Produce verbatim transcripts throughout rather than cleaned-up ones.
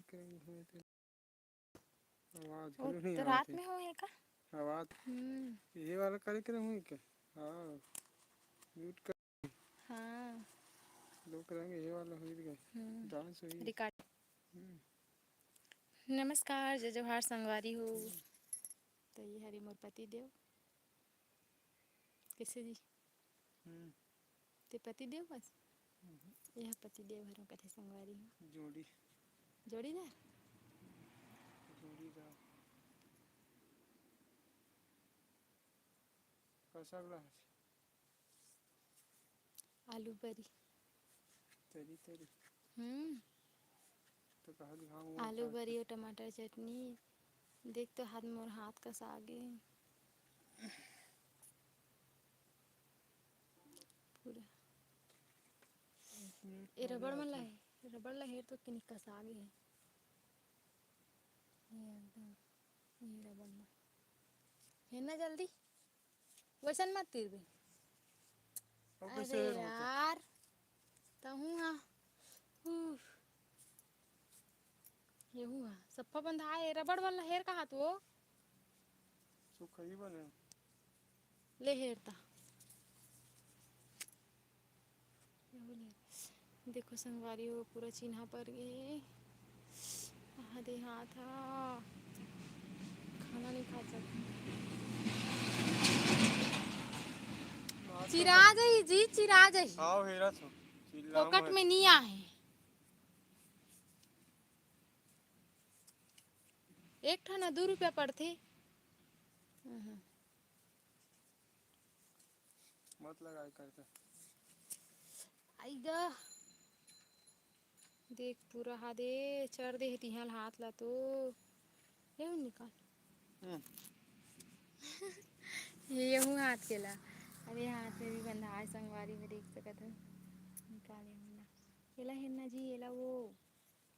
कार्यक्रम होए ते आवाज ओ, घलो नहीं तो आवत रात हे। में होए का? आवाज हम्म। ये वाला कार्यक्रम होए का? हाँ, म्यूट कर। हाँ। लोक रंग ये वाला होई गए। हम्म। डांस होई। रिकॉर्ड। हम्म। नमस्कार, जय जोहार संगवारी हो। हम्म। तो ये हरे मोर पति देव। कैसे जी? हम्म। ते पति देव बस? हम्म। यह पति देव हरो कथे संगवारी हो। जोड़ी। जोड़ीदार? जोड़ीदार। कैसा अगला है? आलू बरी। तरी, तरी। हम्म। तो कहा दिखाऊं वो आलू खा बरी के। और टमाटर चटनी। देख तो हाथ, मोर हाथ कसा गे। पूरा। एक मिनट ए में रबड़ आ मन ला जाता। हे, रबड़ ला हेर तो किनी कसा गे हे। ये एकदम, ये रबड़ ला हेर ना जल्दी। वैसन मत तीर बे। अब कैसे अरे हेर होता? यार, तहूँ हा। उफ। येहू हा। सप्पा बंधाए, रबड़ वाला हेर कहा तो? सुखई बने। ले हेरता। येहू ले। देखो संगवारी हो, पूरा चिन्हा पर गे। आहा दे हाथ हा। खाना नहीं खा सकते। चिरा जाही जी, चिरा जाही। आओ हेरा छो। चिल्लाओ फोकट मत। में नहीं आहे। एक ठन दू रुपया पड़थे। अहं। मत लगाए करके। आई गा। देख पूरा हा दे, चर दे हे तिहां ल हाथ ला तो। येहू निकाल। हम्म। येहू हाथ के ला। अरे हाथ में भी बंधा है संगवारी में, देख सकत हो। निकाल येहू ला। येला हेरना जी, येला वो।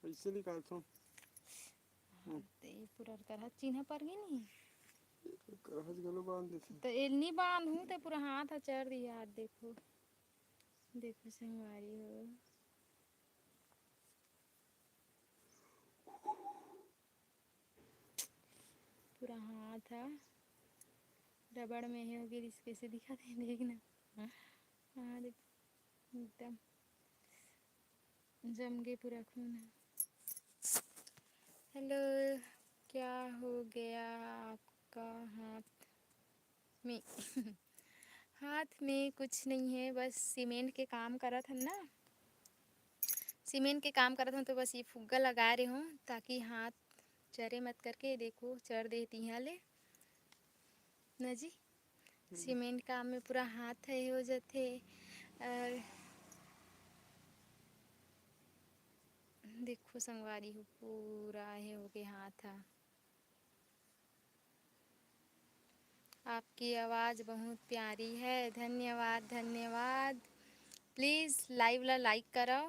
ऐसे निकालथों। हाँ, हम्म। ते पूरा करहा चिन्हा पर गे नहीं। करहा घलो बांध देथे। तो एल नहीं बांधूं, ते पूरा हाथ हा चर दिया, हाथ देखो। देखो संगवारी हो। पूरा हाथ हा रबड़ में हे हो गिरिस, कैसे दिखत हे, देख ना। हाँ। हाँ, देख, एकदम जम गे पूरा खून हा। हेलो, क्या हो गया आपका हाथ में? हाथ में कुछ नहीं है, बस सीमेंट के काम करत हन ना, सीमेंट के काम करत हन, तो बस ये फुग्गा लगा रहे हूँ ताकि हाथ चरे मत करके। देखो, चर दे तिहां ले ना जी। हम्म। सीमेंट काम में पूरा हाथ हे हो जाथे। और देखो संगवारी हो, पूरा हे हो के हाथ हा। आपकी आवाज़ बहुत प्यारी है। धन्यवाद, धन्यवाद। Please live ला like करो।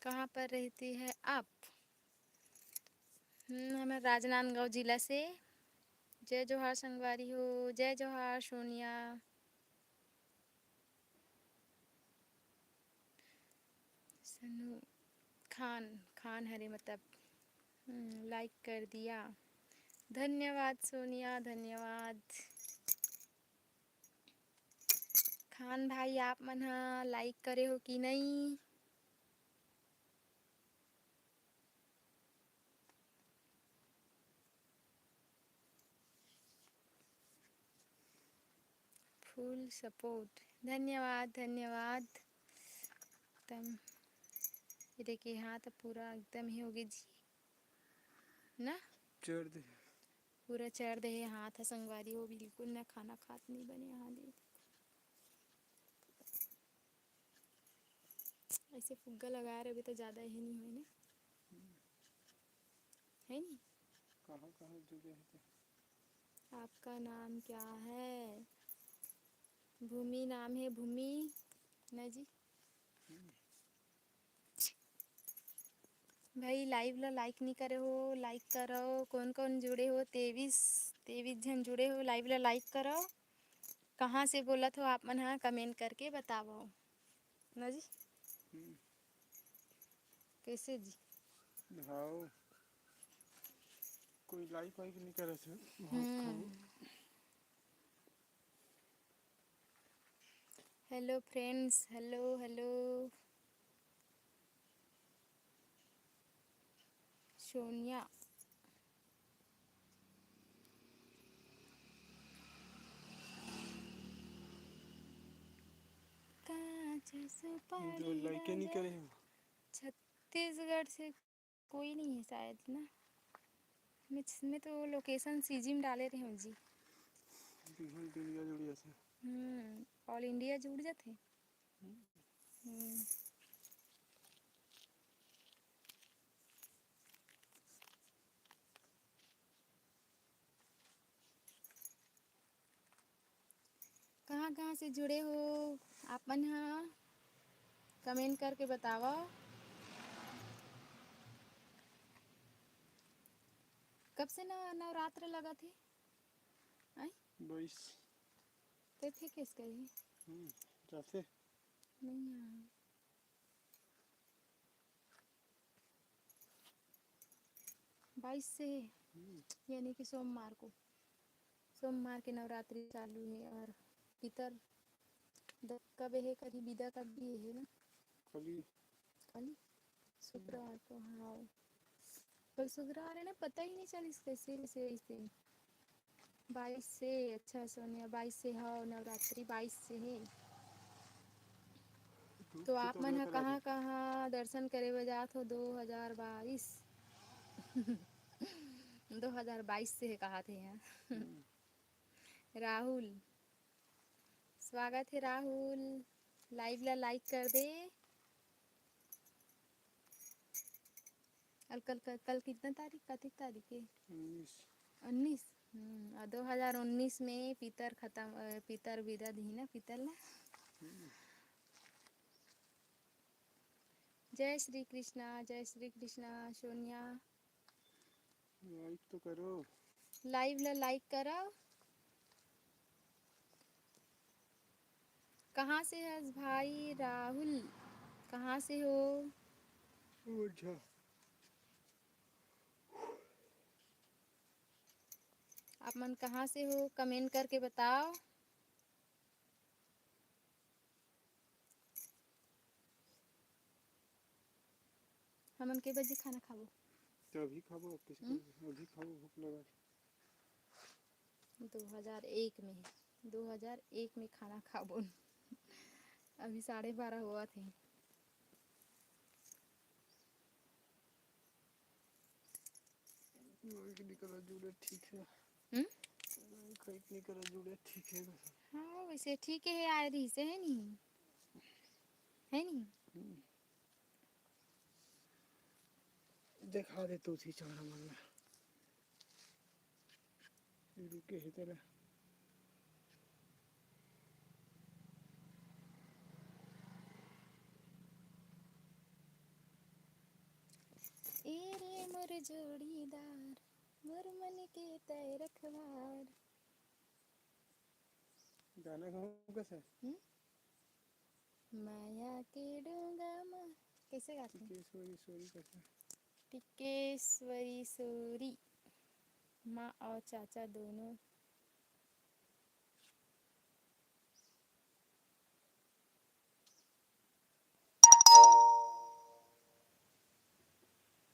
कहाँ पर रहती है आप? हम्म, हमें राजनांदगांव जिला से। जय जोहार संगवारी हो, जय जोहार सोनिया। सनु खान, खान हरे मतलब, हम्म, like कर दिया। धन्यवाद सोनिया, धन्यवाद। खान भाई, आप मन ह like करे हो कि नहीं? Full support। धन्यवाद, धन्यवाद। एकदम, ये देखिए, हाथ पूरा एकदम ही हो गई जी ना। चर दे। पूरा चर दे हे हाथ ह संगवारी हो, बिल्कुल ना खाना खात नहीं बने। हाँ दे, ऐसे फुग्गा लगा रहे तो ज़्यादा ये नहीं होए ना, है नहीं? कहाँ कहाँ जुड़े हैं तो? आपका नाम क्या है? भूमि नाम है, भूमि ना जी। हम्म। भाई, live ला like नहीं करे हो, like करो। कौन कौन जुड़े हो? तेईस, तेईस झन जुड़े हो, live ला like करो। कहाँ से बोलत हो आप मन ह, comment करके बतावव ना जी। हम्म। कैसे जी? हाव। कोई like वाइक नहीं करत हे। बहुत हम्म। खाऊ। Hello friends, hello, hello। Sonia. कांच सुपारी जो like नहीं राजा करे हो। छत्तीसगढ़ से कोई नहीं है शायद ना। मैं, मैं तो location C G में डाले रहे हूँ जी। बिहान दुनिया जुड़ जाथे। हम्म, all India जुड़ जाथे। हम्म। हम्म। कहाँ कहाँ से जुड़े हो आप मन ह, comment करके बतावव। कब से न-, नवरात्र लगत हे? आय? बाईस। ते फेंकेस कही? हम्म, जाथे। नहीं यार। बाईस से हे, हम्म। यानी कि सोमवार को, सोमवार के नवरात्रि चालू हे। और पितर द-, कब हे, कल ही बिदा कब भी हे ना? कल ही। कल ही? शुक्रवार को, हाँ। कल शुक्रवार है ना, पता ही नहीं चलिस कैसे, कैसे, कैसे। बाईस से, अच्छा सोनिया, बाईस से हव, नवरात्रि बाईस से हे। तो आप मन ह कहाँ कहाँ दर्शन करे बर जात हो दो हजार बाईस? दो हजार बाईस से हे कहाथे यहाँ। हम्म। राहुल, स्वागत हे राहुल, live ला like कर दे। अउ कल, कल, कल कितना तारीख, कतिक तारीख हे? उन्नीस। उन्नीस? हम्म, अउ दो हजार उन्नीस में पितर खतम, अ, पितर बिदा दिही ना, पितर ला। हम्म। जय श्री कृष्णा, जय श्री कृष्णा, सोनिया। Like तो करो। Live ला like करो। कहाँ से हस भाई राहुल? कहाँ से हो? अच्छा। आप मन कहाँ से हो? Comment करके बताओ। हमन के बजे खाना खाबो? तो अभी खाबो, अब किसी हम्म? को अभी खाबो, भूख लगा। दो हजार एक में, दो हजार एक में खाना खाबो। अभी साढ़े बारह होवत हे। माइक निकला जुड़े ठीक हे। हम्म? माइक निकला जुड़े ठीक हे। हाँ, वैसे ठीक हे, आए रही से है नी, है नी? हम्म। देखा दे तू थी चौड़ा मन ला। रुके हे तेला। ए रे मोर जोड़ीदार, मोर मन के तय रखवार। गाना गाऊं कैसे? हम्म? माया के डोंगा म, कैसे गाथे? टिकेश्वरी सोरी कैसे? टिकेश्वरी सोरी, माँ और चाचा दोनों।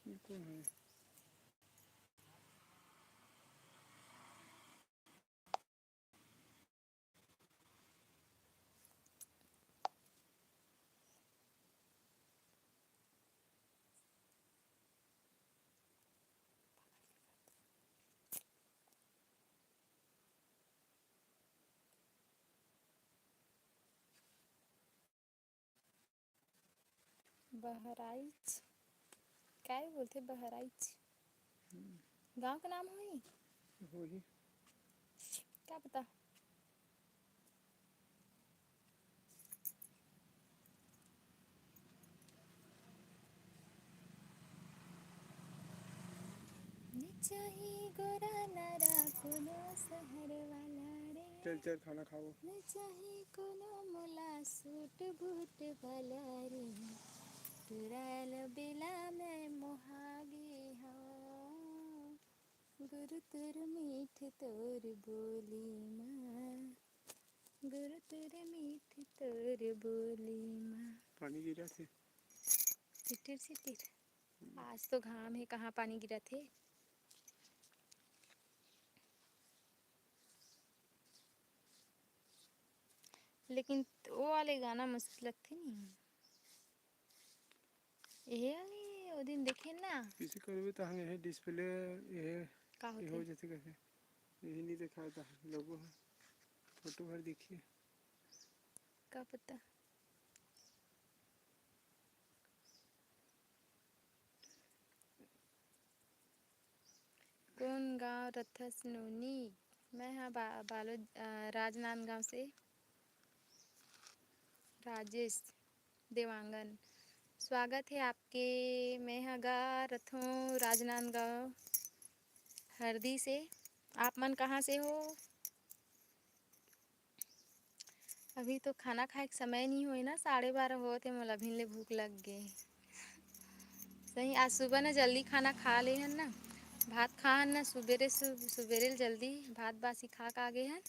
ये कौन है? बहराइच, काय बोलथे बहराइच? हम्म। गांव के नाम होही? होही। क्या पता? निचाही गोरा नारा कोनो शहर वाला रे। चल, चल, खाना खाओ। मैं चाहे कोनो मोला सूट बूट वाला रे, टुराल बेला मैं मोहा गे हूँ। गुरु तोर मीठ तोर बोली माँ, गुरु तोर मीठ तोर बोली माँ। पानी गिरा थे। सिटिर सिटिर। आज तो घाम हे, कहाँ पानी गिरा थे। लेकिन वो वाले गाना मस्त लगथे नहीं। ये वाले वो दिन देखे ना। किसी करबे तहन ये डिस्प्ले ये का ये हो होथे? जैसे कैसे यही नहीं दिखाता लोगो है। फोटो भर देखिए। का पता। कौन गांव रथस नोनी? मैं हा बा-, बालोद, अ, राजनांदगांव से। राजेश देवांगन, स्वागत है आपके। मैं हा गा रथों राजनांदगांव हरदी से। आप मन कहाँ से हो? अभी तो खाना खाए के समय नहीं होए ना, साढ़े बारह होत हे, मोला अभिन ले भूख लग गे। सही, आज सुबह ना जल्दी खाना खा ले हन ना, भात खा हन ना सुबेरे सु-, सुबेरे ले जल्दी भात बासी खा के आ गे हन,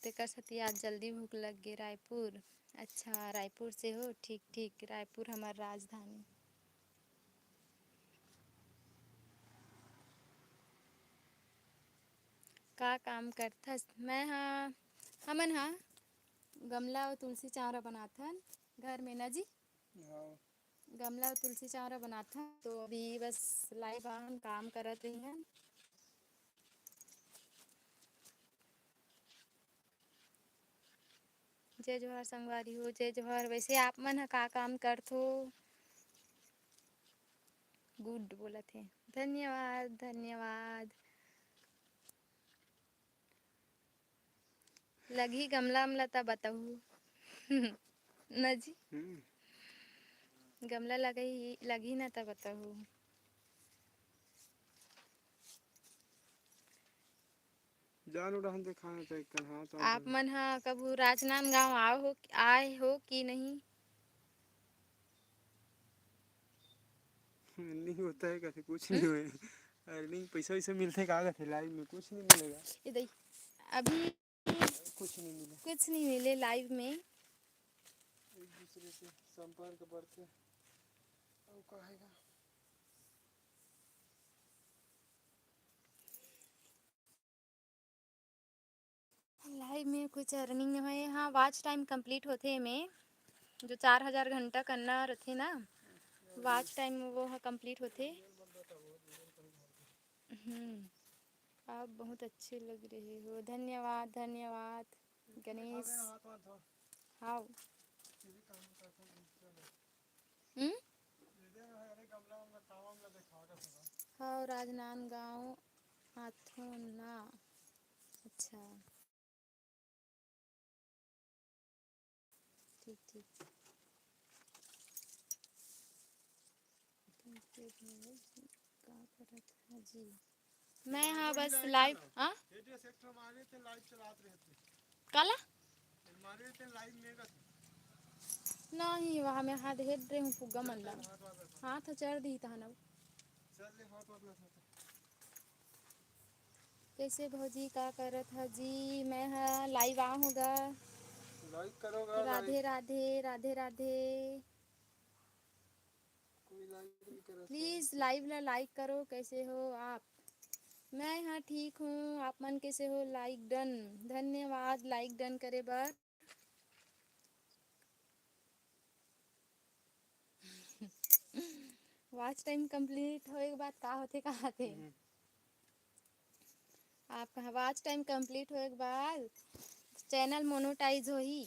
तेकर सेती आज जल्दी भूख लग गे। रायपुर, अच्छा रायपुर से हो, ठीक ठीक, रायपुर हमार राजधानी। का काम करथस? मैं हा, हमन हा गमला अउ तुलसी चांवरा बनाथन घर में ना जी। हाँ। गमला अउ तुलसी चांवरा बनाथन, तो अभी बस लाइव आन काम करत रही हन। जय जोहार संगवारी हो, जय जोहार। वैसे आप मन ह का काम करथो? गुड बोलत हे, धन्यवाद, धन्यवाद। लगही गमला अमला त बताहू। न जी? हम्म। गमला लगही, लगही ना त बताहू। जान उड़ान दिखाना चाहिए कल, हाँ, तो आप मन हा कभू राजनांदगांव आए हो, आए हो कि नहीं? नहीं होता है, कैसे कुछ नहीं हुए। अर्निंग पैसा वैसा मिलते का कहते लाइव में कुछ नहीं मिलेगा। ये देख, अभी कुछ नहीं मिला। कुछ नहीं मिले लाइव में। एक दूसरे से संपर्क बढ़ते। अब कहेगा। लाइव में कुछ अर्निंग नहीं होए। हाँ, वॉच टाइम कंप्लीट होथे एमे, जो चार हजार घंटा करना रथे ना, वॉच टाइम वो ह कंप्लीट होथे। हम्म, आप बहुत अच्छे लग रहे हो, धन्यवाद, धन्यवाद गणेश। हाव। हम्म? हाव, राजनांदगांव आथो ना। अच्छा। ठीक, ठीक। का करत हा जी? मैं हाँ बस लाइव, हाँ? काला? नहीं, वहाँ मैं हाथ हेट रहे हूँ फुग्गा मन ला। हाथ चढ़ दी तहन अब। कैसे भौजी, का करत हा जी? मैं हा लाइव आ होगा। लाइक करोगा, राधे लाइक। राधे, राधे राधे। कोई लाइक नहीं करत है। प्लीज लाइव ला लाइक करो। कैसे हो आप? मैं हा ठीक हूँ, आप मन कैसे हो? लाइक डन, धन्यवाद लाइक डन करे बर। वॉच टाइम कंप्लीट होए के बाद का होथे, का आथे? हम्म। आप कहा वॉच टाइम कंप्लीट होए के बाद चैनल मोनेटाइज होही,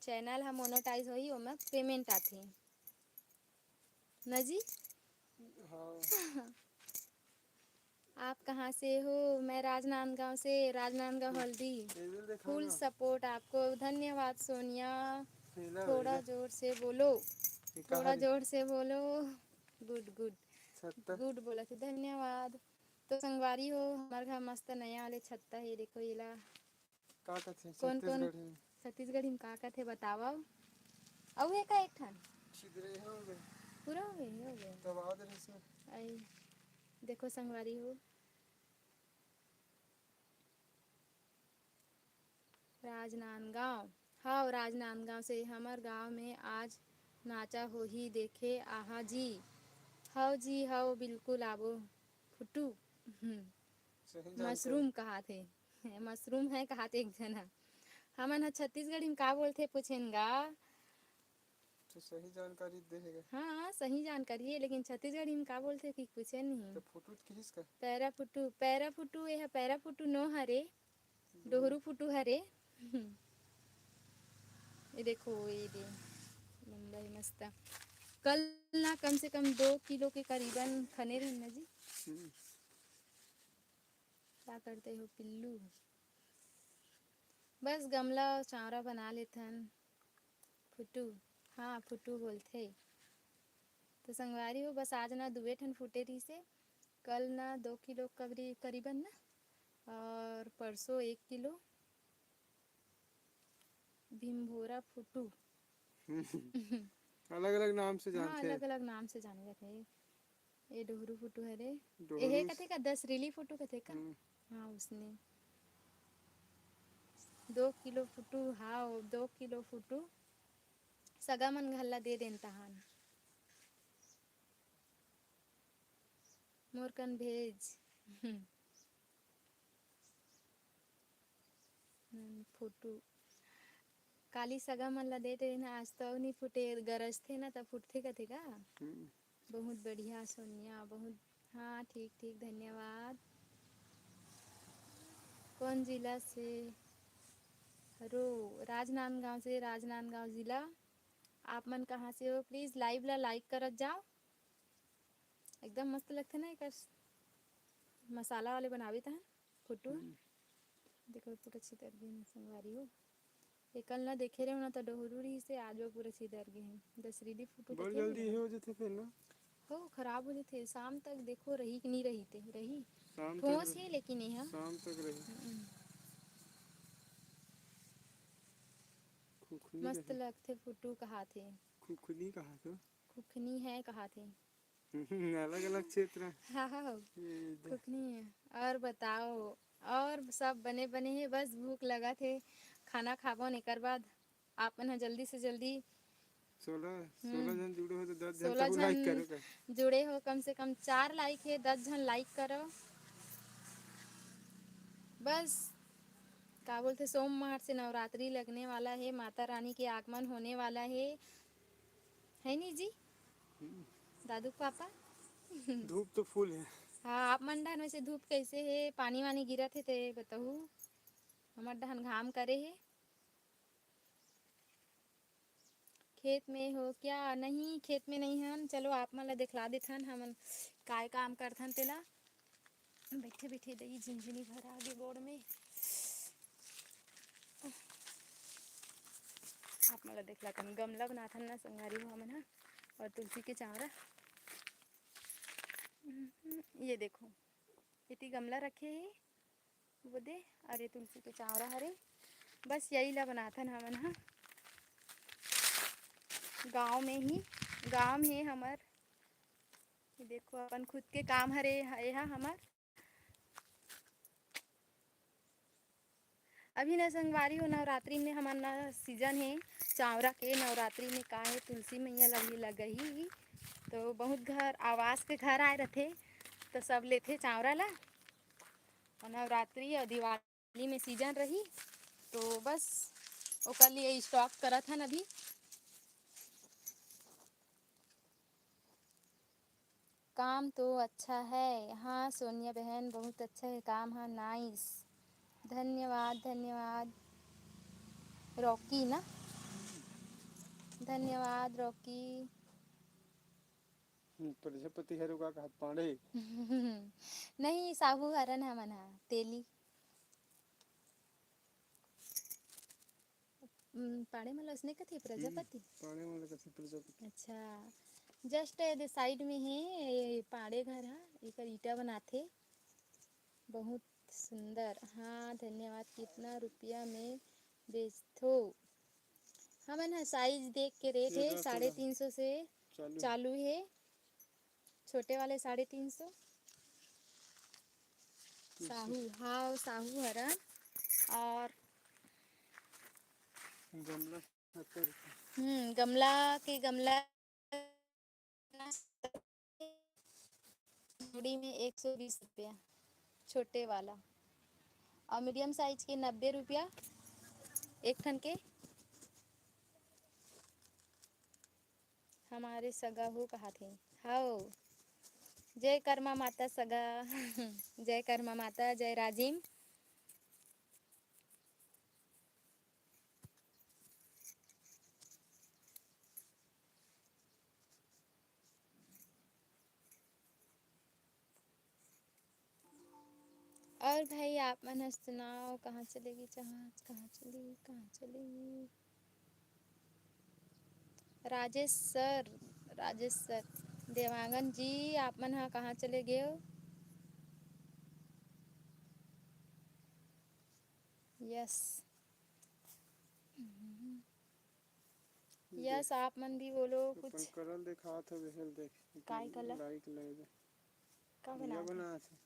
चैनल हा मोनेटाइज होही, ओमा पेमेंट आथे ना जी। हाँ। आप कहाँ से हो? मैं राजनांदगांव से, राजनांदगांव हल्दी। ये भी देखा फुल ना। सपोर्ट आपको, धन्यवाद सोनिया। ये ला, थोड़ा ये ला। जोर से बोलो, ये कहाँ थोड़ा है? जोर से बोलो। गुड गुड। छत्ता। गुड बोला थे, धन्यवाद। तो संगवारी हो, हमारे घर मस्त नया वाले छत्ता है, देखो ये ला। का कथे कौन, कौन? छत्तीसगढ़ी में? छत्तीसगढ़ी में का कथे बतावव? अउ हे का एक ठन? छिदरे हो गए। पूरा हो गए, हो गए। तब आवाज रही इसमें। आई, देखो संगवारी हो। राजनांदगांव। हव, राजनांदगांव से। हमर गांव में आज नाचा होही, देखे आहा जी। हव जी, हव, बिल्कुल आबो। फुटू। हम्म। सही जानकारी। मशरूम कहाथे। मशरूम है कहाथे एक झन ह। हमन ह छत्तीसगढ़ी में का बोलथे पूछेन गा? तो सही जानकारी देहे गा। हाँ, सही जानकारी है, लेकिन छत्तीसगढ़ी में का बोलथे कि पूछे नहीं। तो फुटू किहिस का? पैरा फुटू, पैरा फुटू, ये है पैरा फुटू नो हरे, डोहरू फुटू हरे। ये देखो, ये दे, लंबा ही मस्त। कल ना कम से कम दो किलो के करीबन खने रहे ना जी। हम्म। क्या करते हो पिल्लू? बस गमला अउ चांवरा बना लेथन। फुटू, हाँ, फुटू बोलथे। तो संगवारी हो, बस आज ना दुए ठन फुटे रहिसे। कल ना दो किलो कबरी-, करीबन ना, और परसों एक किलो। भीमभोरा फुटू। अलग-अलग नाम से हाँ, जानथे। अलग-अलग नाम से जाने जाथे। ये डोहरू फुटू हरे। डोहरू एहे कथे का? दस रिली फुटू कथे का? हम्म। हाँ, उसने। दो किलो फुटू, हाँ, दो किलो फुटू। सगा मन घल्ला दे देन तहान। मोर कन भेज। हम्म, फोटो। काली सगा मन ला दे रहे ना, आज तो अउ नहीं फुटे, गरजथे ना, तब फुटथे कथे का? हम्म। बहुत बढ़िया सोनिया, बहुत, हाँ, ठीक, ठीक, धन्यवाद। कौन जिला से? हरो, राजनांदगांव से, राजनांदगांव जिला। आप मन कहाँ से हो? Please live ला like करत जाओ। एकदम मस्त लगथे ना एकर मसाला वाले बनावे तहन फोटो। हम्म। देखो पूरा छितर गे हे संगवारी हो। एकल ना देखे रहे ना तो डोहरू रही से आज वो पूरा छितर गे हे। दस रिली फोटो बड़ देखे जल्दी रहे। हो जथे फिर ना। हो खराब हो जथे। शाम तक देखो रही कि नहीं रही ते रही। शाम तक ठोस रही। हे लेकिन ये हा। शाम तक रही। हम्म। खुखनी मस्त कहे। लगथे फोटो कहाथे। खुखनी कहाथे। खुखनी है कहाथे। अलग-अलग क्षेत्र। हाँ, हाँ, हो। ये दे। खुखनी है। और बताओ, और सब बने बने हे, बस भूख लगत हे, खाना खाबो न एकर बाद। आप मन ह जल्दी से जल्दी सोलह, हम्म। सोलह झन जुड़े हो तो दस झन सोलह तक like झन करो का? जुड़े हो, कम से कम चार like हे, दस झन like करो। बस का बोलथे, सोमवार से नवरात्रि लगने वाला हे, माता रानी के आगमन होने वाला हे, है नी जी? हम्म। दादू के पापा? धूप तो full हे। हाँ, आप मन डहन वैसे धूप कैसे हे? पानी वानी गिरत हे ते बताहू। हमर डहन घाम करे हे। खेत में हो क्या? नहीं, खेत में नहीं हन। चलो, आप मन ला दिखला देथन, हमन काय काम करथन तेला। बैठे बैठे दई झिनझिनी भर आगे गोड़ में। आप मन ला देखला कन गमला बनाथन ना संगवारी हो हमन ह, और तुलसी के चावरा। ये देखो, इति गमला रखे हे, वो दे, और ये तुलसी के चावरा हरे। बस यही ला बनाथन हमन ह गांव में ही। गांव में हमर, ये देखो, अपन खुद के काम हरे, ये हा हमर। अभी न संगवारी हो, नवरात्रि में हमर न season हे चावरा के। नवरात्रि में का हे, तुलसी मैया ला भी लगही, तो बहुत घर आवास के घर आए रथे, तो सब लेथे चावरा ला। और नवरात्रि और दिवाली में season रही, तो बस ओकर लिए stock करत हन अभी। काम तो अच्छा है। हाँ सोनिया बहन, बहुत अच्छा है काम, हाँ, nice। धन्यवाद, धन्यवाद रॉकी ना, धन्यवाद रॉकी। हम्म, प्रजापति हरे का कहत पांड़े? नहीं, साहू हरन हमन हा, तेली। हम्म, पाड़े मन ल उसने कथे, प्रजापति? हम्म, पाड़े मन ल कथे प्रजापति। अच्छा, just एदे side में हे, ये पाड़े घर हा, एकर ईटा बनाथे। बहुत सुंदर। हाँ, धन्यवाद। कितना रुपया में बेचथो? हमन ह साइज देख के रेट ये हे, दस साढ़े तीन सौ से चालू। चालू हे, छोटे वाले साढ़े तीन सौ। साहू, हाँ, साहू हरन। और गमला सत्तर रुपया। हम्म, गमला के गमला जोड़ी में एक सौ बीस रुपया, छोटे वाला, और मीडियम साइज के नब्बे रुपया एक ठन के। हमारे सगा हो कहा थे। हाओ, जय कर्मा माता सगा। जय कर्मा माता, जय राजिम। और भाई, आप मन ह सुनाओ, कहाँ चले गे जहाज, कहाँ चले गे, कहाँ चले गे? राजेश सर, राजेश सर, देवांगन जी, आप मन ह कहाँ चले गे हो? यस। यस, आप मन भी बोलो अपन कुछ। कलर दिखात हवे, हेल देख। काय कलर? लाइक ले दे। का दिया बनात हे? बनात हे।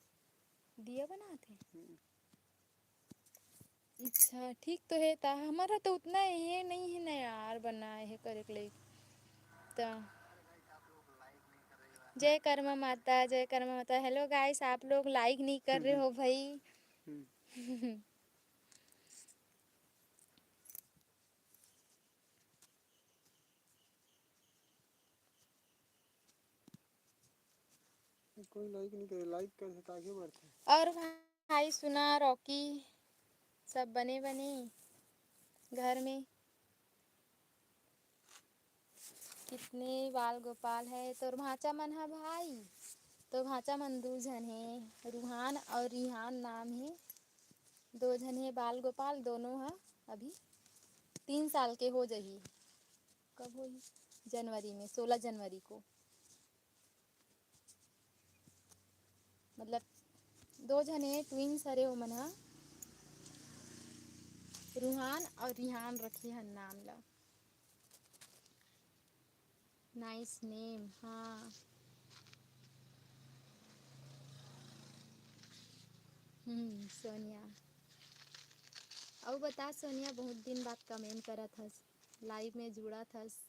दिया बनात हे? हम्म। अच्छा, ठीक तो हे। ता हमारा तो उतना ये नहीं है ना यार, बनाए है करे के लाइक। ता जय कर्मा माता, जय कर्मा माता। हेलो गाइस, आप लोग लाइक नहीं कर रहे हो भाई। हम्म। कोई लाइक नहीं करे, लाइक करथे त आगे बढ़थे। और भाई सुना रॉकी, सब बने बने घर में? कितने बाल गोपाल है तोर भांचा मन ह भाई? तो भांचा मन दू झन हे, रूहान और रिहान नाम हे। दो झन हे बाल गोपाल, दोनों ह अभी तीन साल के हो जही। कब होही? जनवरी में, सोलह जनवरी को। मतलब दो झने ट्विंस हरे ओमन ह, रूहान और रिहान रखे हन नाम ला। नाइस नेम, हाँ। हम्म, सोनिया। अउ बता सोनिया, बहुत दिन बाद कमेंट करत हस, लाइव में जुड़त हस।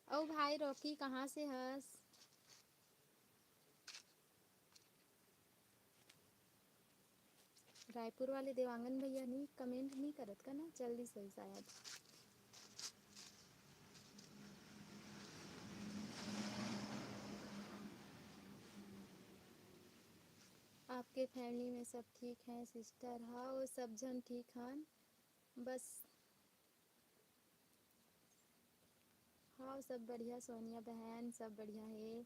अउ भाई रॉकी, कहाँ से हस? रायपुर वाले देवांगन भैया नहीं, कमेंट नहीं करत का ना, चल दिस होही शायद। आपके फैमिली में सब ठीक हैं सिस्टर? हाँ, वो सब झन ठीक हन, बस हाँ, सब बढ़िया सोनिया बहन, सब बढ़िया हे।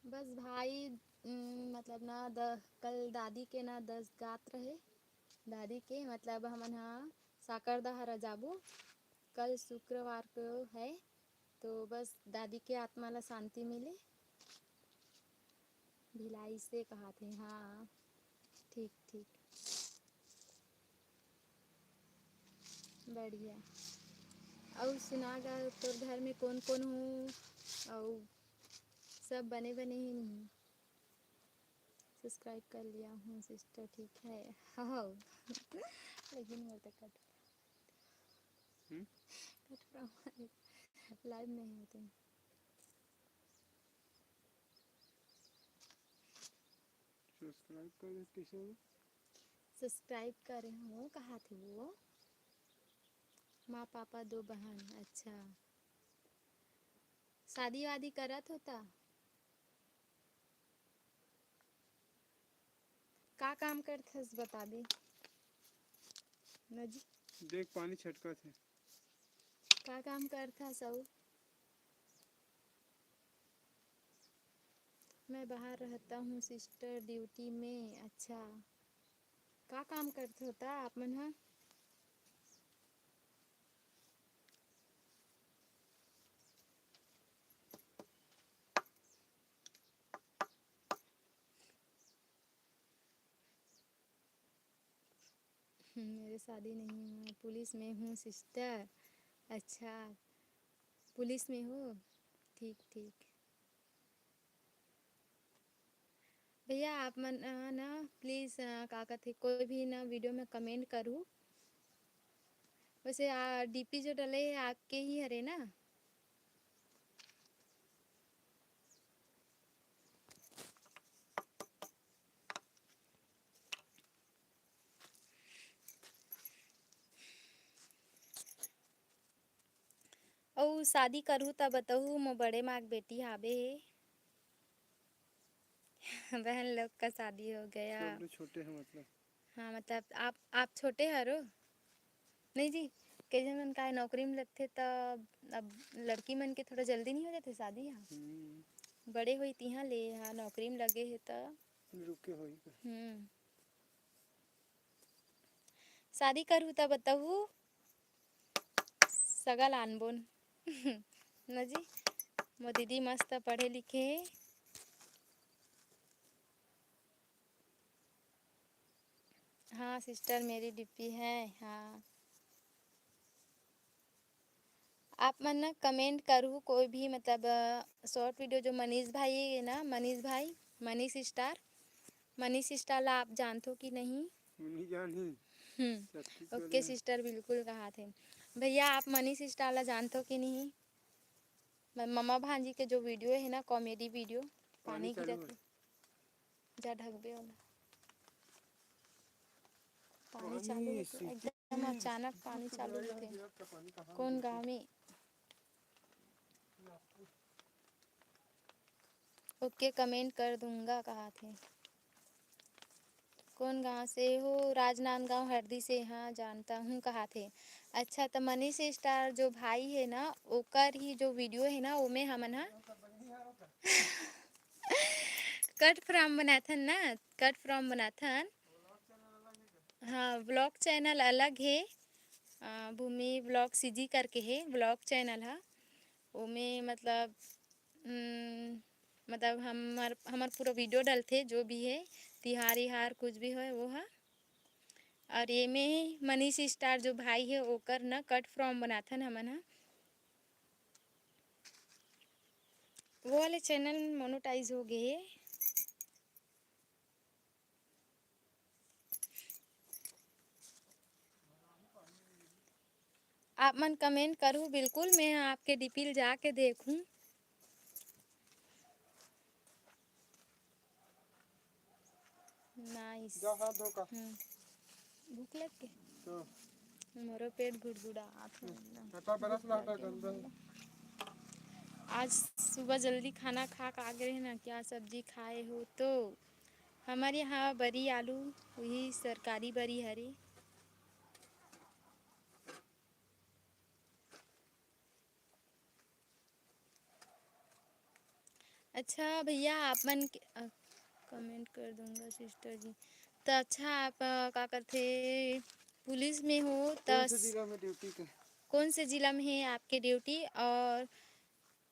बस भाई, उम, मतलब ना, द-, कल दादी के ना दस गात रहे, दादी के, मतलब हमन हा साकर दहा जाबो, कल शुक्रवार को है, तो बस दादी के आत्मा ला शांति मिले। भिलाई से कहा थे, हाँ, ठीक, ठीक, बढ़िया। अउ सुना गा, तोर घर में कौन कौन हो? अउ सब बने बने ही नहीं? सब्सक्राइब कर लिया हूँ सिस्टर, ठीक है। हाँ, लेकिन मोर तक कट हम्म? कट रहा है। लाइव नहीं होते। सब्सक्राइब कर दे, कैसे हो? सब्सक्राइब करे हो, कहा थे वो? माँ, पापा, दो बहन। अच्छा, शादी वादी करत होता? का काम करथस, बताबे न जी? देख, पानी छटकत हे। का काम करथस अउ? मैं बाहर रहता हूँ सिस्टर, ड्यूटी में। अच्छा, का काम करथो ता आप मन ह? हम्म, मेरे शादी नहीं हुआ, पुलिस में हूँ सिस्टर। अच्छा, पुलिस में हो? ठीक, ठीक। भैया, आप मन, अ, ना प्लीज, अ, का कथे, कोई भी ना वीडियो में कमेंट करू। वैसे, आ, डीपी जो डले हे, आपके ही हरे ना? अउ शादी करहू त बतहू, मोर बड़े माँ के बेटी हाबे हे। बहन लोग का शादी हो गया। सब लोग छोटे हैं मतलब। हाँ, मतलब आप, आप छोटे हरो? नहीं जी, कई झन मन का नौकरी में लगथे त अब लड़की मन के थोड़ा जल्दी नहीं हो जाथे शादी? हाँ। हम्म। बड़े होई तिहाँ ले, हाँ, नौकरी में लगे हे त। रुके होई। हम्म। शादी करहू त बतहू, सगा लानबोन। न जी, मोर दीदी मस्त पढ़े लिखे हे। हाँ सिस्टर, मेरी डीपी है, हाँ। आप मन ना कमेंट करहू कोई भी, मतलब, अ, शॉर्ट वीडियो जो मनीष भाई है ना, मनीष भाई, मनीष स्टार, मनीष स्टार ला आप जानथो कि नहीं? नहीं जानी। हम्म। छत्तीस ओके वाले। सिस्टर, बिल्कुल कहा थे। भैया, आप मनीष स्टार ला जानथो कि नहीं? म-, ममा भांजी के जो वीडियो है ना, कॉमेडी वीडियो, पानी पानी चालू गिरत है। हे। जा ढकबे ओला। पानी पानी चालू होथे, सीटी एकदम अचानक पानी चालू होथे। कौन गाँव में? ओके, कमेंट कर दूंगा कहा थे। कौन गांव से हो? राजनांदगांव हरदी से, हाँ जानता हूँ कहा थे। अच्छा, तो मनीष स्टार जो भाई है ना, ओकर ही जो वीडियो है ना, ओमे हमन हा कट फ्रॉम बनाथन ना, कट फ्रॉम बनाथन। हाँ, व्लॉग चैनल अलग है, अ, भूमि व्लॉग सीजी करके है व्लॉग चैनल हा। ओमे मतलब, उम, मतलब हमर, हमर पूरा वीडियो डलथे, जो भी है, तिहार इहार कुछ भी होय वो हा। और ये में मनीष स्टार जो भाई है, ओकर ना कट फ्रॉम बनाथन हमन हा। वो वाले चैनल मोनेटाइज हो गए। आप मन कमेंट करू, बिल्कुल मैं आपके डीपी ल जाके देखूं। नाइस। जा हाथ धो का। हम्म। भूख लग के? तो। मोरो पेट गुड़गुड़ात हे एकदम। हटा, बरस ला हटा, गंदा। आज सुबह जल्दी खाना खा के आ गए हैं ना, क्या सब्जी खाए हो? तो हमारे यहाँ बरी आलू, वही सरकारी बरी हरे। अच्छा भैया, आप मन के, अ, कमेंट कर दूंगा सिस्टर जी। तो अच्छा, आप, अ, का करथे, पुलिस में हो तो कौन से जिला में ड्यूटी कर? कौन से जिला में है आपके ड्यूटी? और,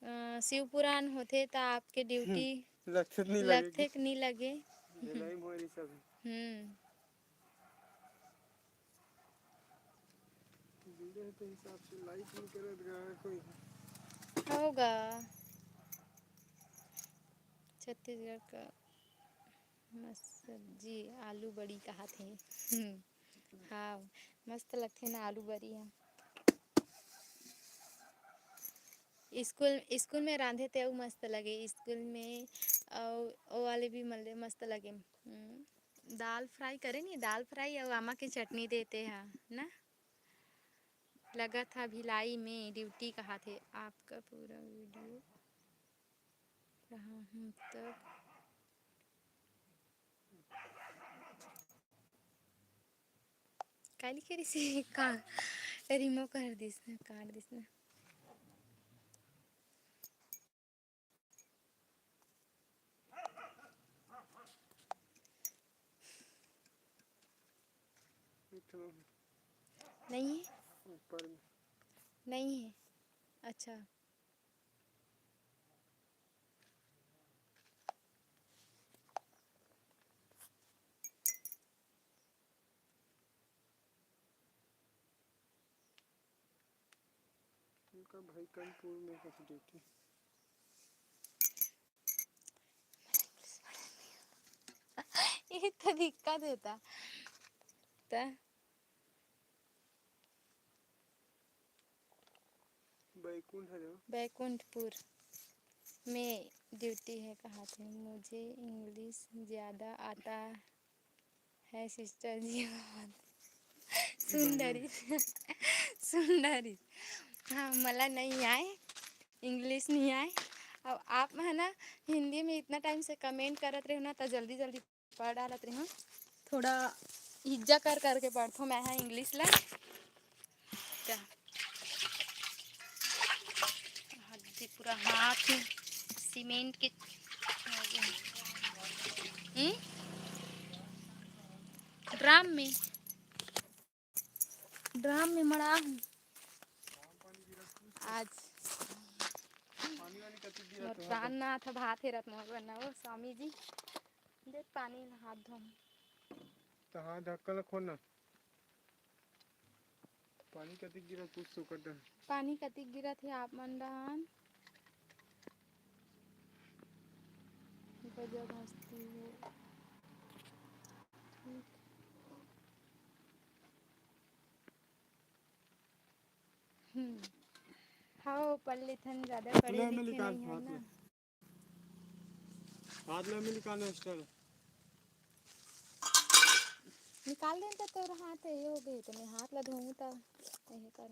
अ, शिवपुराण होथे तो आपके ड्यूटी लगथे कि नहीं लगे? लगथे कि नहीं लगे? भिलाई मोरी सब है। हम्म। वीडियो के हिसाब से लाइक नहीं करत गा कोई। होगा। छत्तीसगढ़ का मस्त सब्जी आलू बड़ी कहा थे। हम्म। हाँ, मस्त लगथे ना आलू बड़ी ह। स्कूल, स्कूल में रांधे ते अउ मस्त लगे। स्कूल में अउ ओ वाले भी मले मस्त लगे। हम्म, दाल फ्राई करे नी, दाल फ्राई अउ आमा के चटनी देते हा ना। लगत हा भिलाई में ड्यूटी कहा थे। आपका पूरा वीडियो रहा हूँ तब काली करी से का रिमो कर दिस ना, काट दिस ना। नहीं है? ऊपर में। नहीं है। अच्छा। का भाई कनपुर में कस ड्यूटी। ये तो दिक्कत होता। त बैकुंठ हरे हो? बैकुंठपुर में ड्यूटी है कहा थे। मुझे इंग्लिश ज़्यादा आता है सिस्टर जी। सुंदरी। सुंदरी। हाँ, मला नहीं आए, इंग्लिश नहीं आए। अब आप है ना, हिंदी में इतना टाइम से कमेंट करत रहे हो ना, तो जल्दी जल्दी पढ़ डालत रहे हो। थोड़ा हिज्जा कर करके पढ़थो मैं, हाँ, इंग्लिश ला। त हद्दी पूरा हाथ सीमेंट के हो गया। हम्म? ड्राम में, ड्राम में मड़ा हूँ आज। मोर प्राणनाथ भात हेरत मोर बना वो स्वामी जी। दे पानी ला हाथ धो। त हाथ ढक्कन ला खोलना। पानी कतिक गिरत, कुछ तो कर दे। पानी कतिक गिरत हे आप मन डहान? गजब हस्ती हे। ठीक। हम्म। हाँ, पढ़ लेथन, ज्यादा पढ़े ले, मैं लिखे निकाल, नहीं है हाथ ना। ले। हाथ ला में निकालना, स्टार। निकाल देन त तोर हाथ ये हो गए, तो मैं हाथ ला धोऊं त ये कर।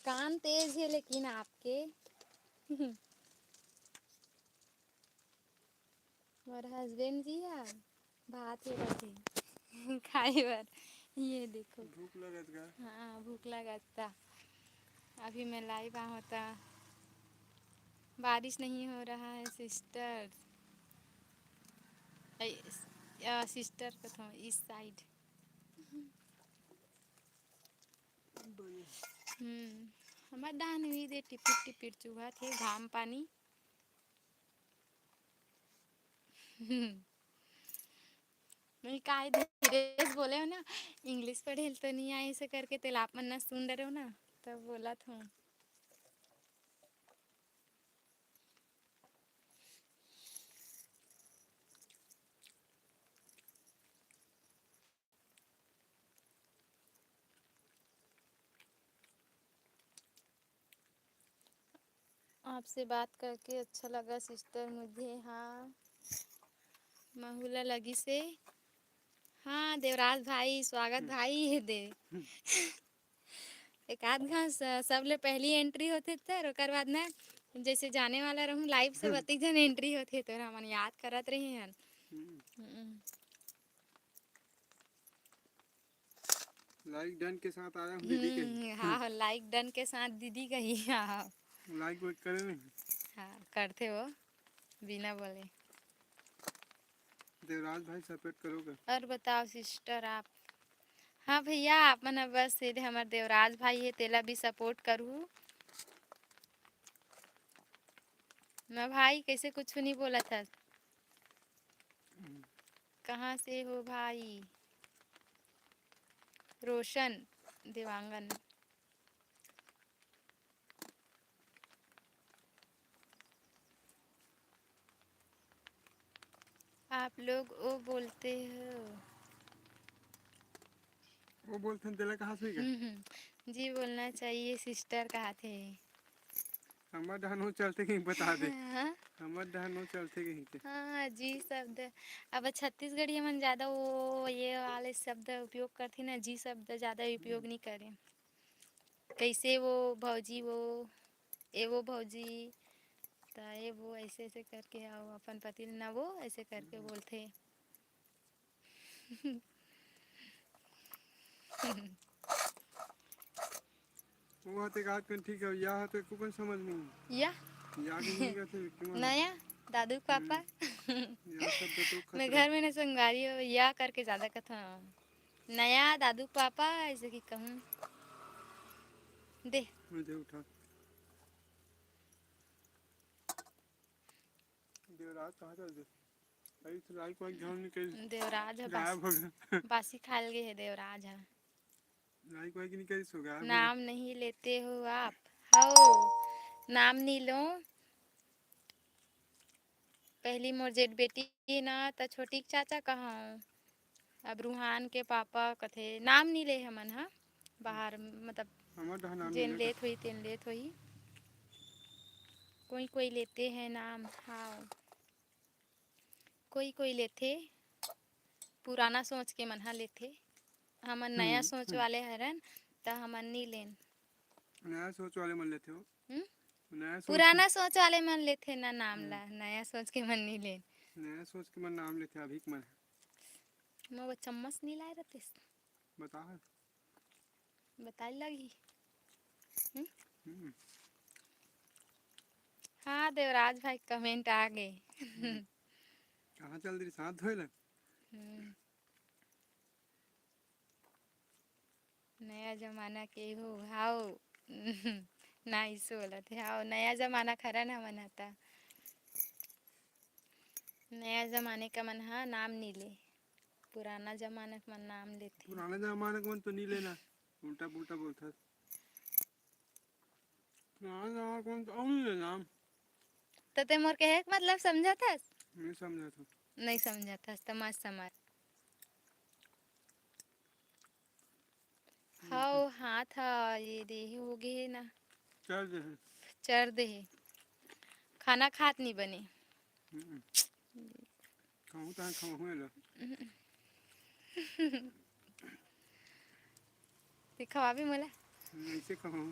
कान तेज है लेकिन आपके। मोर हस्बैंड जी हा भात हेरत हे खाए बर। ये देखो। भूख लगत का? हाँ, भूख लगत का। अभी मैं लाइव आ होता। बारिश नहीं हो रहा है सिस्टर। ऐ, आ, सिस्टर को तो इस साइड। हम्म, हमर डहान भी दे टिपिर टिपिर चुहत हे घाम पानी। नहीं, काय धीरे से बोले हो ना, इंग्लिश पढ़े ल तो नहीं आए, ऐसे करके तेला आप मन ना सुन डरे हो ना, तब बोलत हूँ। आपसे बात करके अच्छा लगा सिस्टर मुझे। हाँ, महुला लगी से। हाँ, देवराज भाई, स्वागत हम्म। भाई, ये दे। एक आध घास, अ, सबले पहली एंट्री होथे, तर ओकर बाद ना, जैसे जाने वाला रहूं लाइव से, हम्म। बत्तीस जन एंट्री होथे, तो हमन याद करत रहे हन। हम्म। हम्म। लाइक डन के साथ आया हूँ दीदी के। हम्म, हाँ, हाँ, लाइक डन के साथ दीदी कही, हाँ, हाँ। लाइक वाइक करे नहीं? हाँ, करथे वो, बिना बोले। देवराज भाई सपोर्ट करोगे? और बताओ सिस्टर आप? हाँ भैया, आप मन बस सीधे हमर देवराज भाई हे, तेला भी सपोर्ट करू। ना भाई, कैसे कुछ नहीं बोला था? कहाँ से हो भाई? रोशन देवांगन। आप लोग ओ बोलते हो। वो बोलथन तेला कहाँ से का? हम्म, हम्म। जी बोलना चाहिए सिस्टर कहा थे। हमर डहन हो चलथे कहीं बता दे। हाँ। हमर डहन हो चलथे कहीं के। हाँ, जी शब्द। अब छत्तीसगढ़ी मन ज्यादा वो ये वाले शब्द उपयोग करथे ना, जी शब्द ज्यादा उपयोग हम्म। नहीं करे। कैसे वो भौजी वो, ए वो भौजी, त ए वो ऐसे ऐसे करके, आओ अपन पति ल ना वो ऐसे करके हम्म। बोलथे। वो हते का कन ठीक है, या हते को कन समझ नहीं। या? या के नहीं कहते, क्यों? नया दादू के पापा। हम्म। या शब्द तो मैं खतरा। घर में ना संगवारी हो, या करके ज्यादा कथा। नया दादू के पापा, ऐसे कि कहूँ। दे। मैं दे उठा। देवराज कहाँ चल दे? अरे, तो लाइक वाइक ध्यान नहीं करी। देवराज है गायब बासी, हो गया। बासी खाल गए है देवराज है। लाइक वाइक नहीं करिस होगा, बोले। नाम नहीं लेते हो आप? हव, नाम नहीं लो। पहली मोर जेठ बेटी ना, त छोटी के चाचा कहूँ। अब रूहान के पापा कथे, नाम नहीं ले हमन ह। बाहर, मतलब, हमर डहर नाम जेन नहीं लेथे। लेत होही, तेन लेत होही। कोई कोई लेते हैं नाम, हाँ। कोई कोई लेथे, पुराना सोच के मन ह लेथे। हमन नया हम्म, सोच हम्म। वाले हरन, त हमन नी लेन। नया सोच वाले मन लेथे हो। हम्म? नया सोच पुराना के सोच वाले मन लेथे ना नाम हम्म। ला, नया सोच के मन नी लेन। नया सोच के मन नाम लेथे, अभी के मन ह। मैं वो चम्मच नी लाए रहतेस। बता। बताए लगही। हम्म? हम्म। हाँ, देवराज भाई, कमेंट आ गे। हम्म। कहाँ चल दिस हाथ धोए ला? हम्म। नया जमाना के हो, हाव। नाइस बोलत हे, हाव, नया जमाना खरन हमन ह त। नया जमाने का मन ह नाम नी ले, पुराना जमाना के मन नाम लेथे। पुराना जमाना के मन तो नी लेना, उल्टा पुल्टा बोलथस। पुराना जमाना के मन तो अउ नी लेना। त ते मोर कहे के मतलब समझत हस? नहीं समझत हूँ। नहीं समझत हस त मत समझ। हव, हाथ ह ये दे हो गे हे ना। चर दे हे। चर दे हे। खाना खात नी बने। हम्म। खाऊं त खाऊं एला। ते खवाबे मोला? ऐसे खाऊं।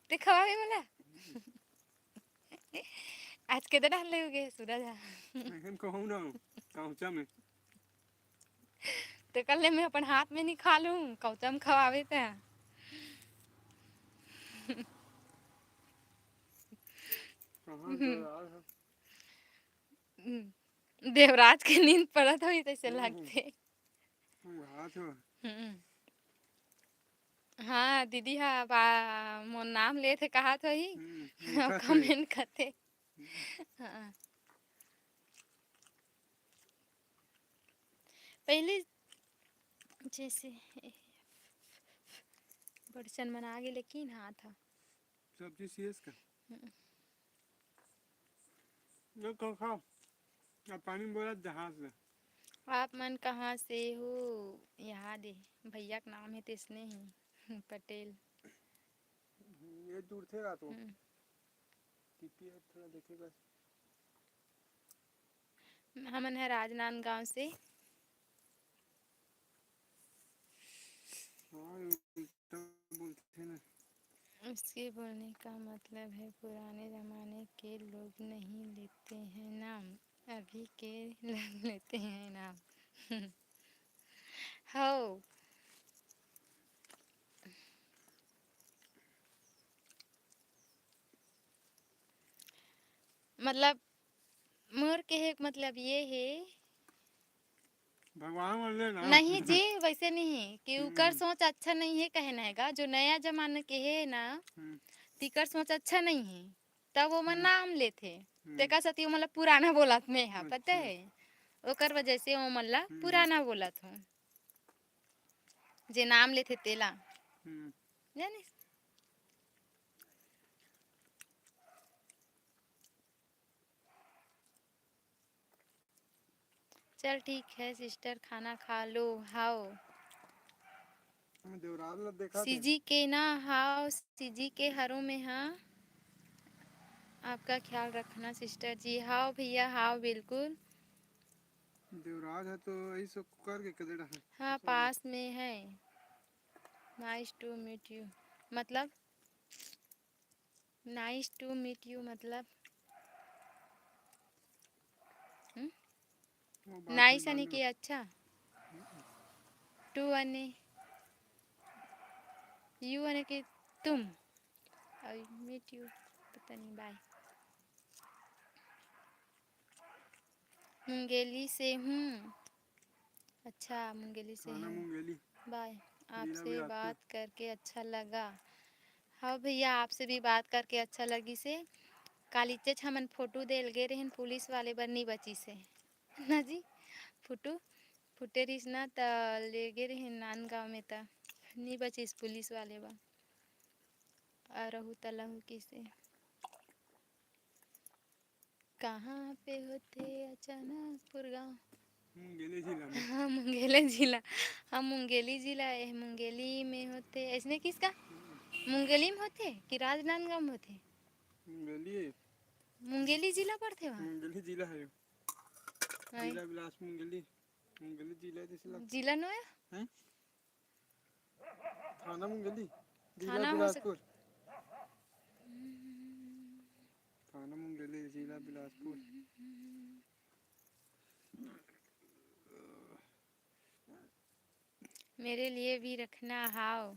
ते खवाबे मोला? आज के दिन हल्ले हो गए सूरज हा। ऐसन कहूं ना, कौचा में। ते कल ले मैं अपन हाथ में नहीं खा लूं, कौचा में खवावे ते। कहाँ हम्म। देवराज है? हम्म। देवराज के नींद पड़त होही तैसे हम्म। लगते। हाथ हो। हम्म। हाँ, दीदी हा बा-, मोर नाम लेथे कहात होही। हम्म, उठत होही। कमेंट करथे। हम्म। हाँ। पहले जैसे बड़चन मन आगे लेकिन हाथ हा। सब्जी सीएस का? हम्म। ये खा, खा। अब पानी बोला जहाज में। आप मन कहाँ से हो? याद है, भैया के नाम है तैसने ही, पटेल। ये दूर थे रात को। हम्म। टीपी है, थोड़ा देखे बस। हमन है राजनांदगांव से। हाँ, ये उल्टा बोलते हैं ना। उसके बोलने का मतलब है पुराने जमाने के लोग नहीं लेते हैं नाम, अभी के लोग लेते हैं नाम। हो। मतलब, मोर कहे के मतलब ये हे। भगवान मन ले ना। नहीं जी, वैसे नहीं है कि हम्म, उकर हम्म। सोच अच्छा नहीं है, कहे नहीं गा। जो नया जमाना के है ना, हम्म। तिकर सोच अच्छा नहीं है, तब वो मन हम्म। नाम लेथे। हम्म। तेकर सेती वो मन ला पुराना बोलत में हा, पता अच्छा। है? ओकर वजह से वो मन ला हम्म। पुराना बोलत हो। जे नाम लेथे तेला। हम्म। जानिस? चल ठीक है सिस्टर, खाना खा लो। हाव। हम देवराज ला देखा थे। सीजी के ना, हाव, सीजी के हरो में, हाँ। आपका ख्याल रखना सिस्टर जी। हाव भैया, हाव, बिल्कुल। देवराज है तो यही सब करके कदे रहा। हाँ, ऐसा पास में है। Nice to meet you। मतलब? Nice to meet you मतलब? हम्म? वो बात नाइस नहीं यानी मालूम। कि अच्छा? टू यानी यू यानी कि तुम? आई मीट यू, पता नहीं, बाय। मुंगेली से हूँ। अच्छा, मुंगेली से थाना हूँ। मुंगेली। बाय। लीला आपसे भी आपके। बात करके अच्छा लगा। हाँ भैया, आपसे भी बात करके अच्छा लगी से। कालीचेच हमन फोटो देल गे रहन, पुलिस वाले बर नहीं बची से। ना जी, फोटो। फुटे रहिस ना, त लेगे रहिन नांदगांव में, त नी बचिस पुलिस वाले बा। अरहू तलहू किसे। कहाँ पे होथे अचानकपुर गाँव? मुंगेली जिला में। हाँ, मुंगेली जिला। हाँ, मुंगेली जिला, ए, मुंगेली में होथे, ऐसने किसका? मुंगेली में होथे कि राजनांदगांव में होथे? मुंगेली है। मुंगेली जिला पड़थे वहाँ? मुंगेली जिला है। हाँ। जिला बिलास मुंगेली, मुंगेली जिला जैसे लगता जिला नो है? हैं? थाना मुंगेली, जिला थाना हो सक- बिलासपुर। थाना मुंगेली, जिला बिलासपुर। मेरे लिए भी रखना, हाव।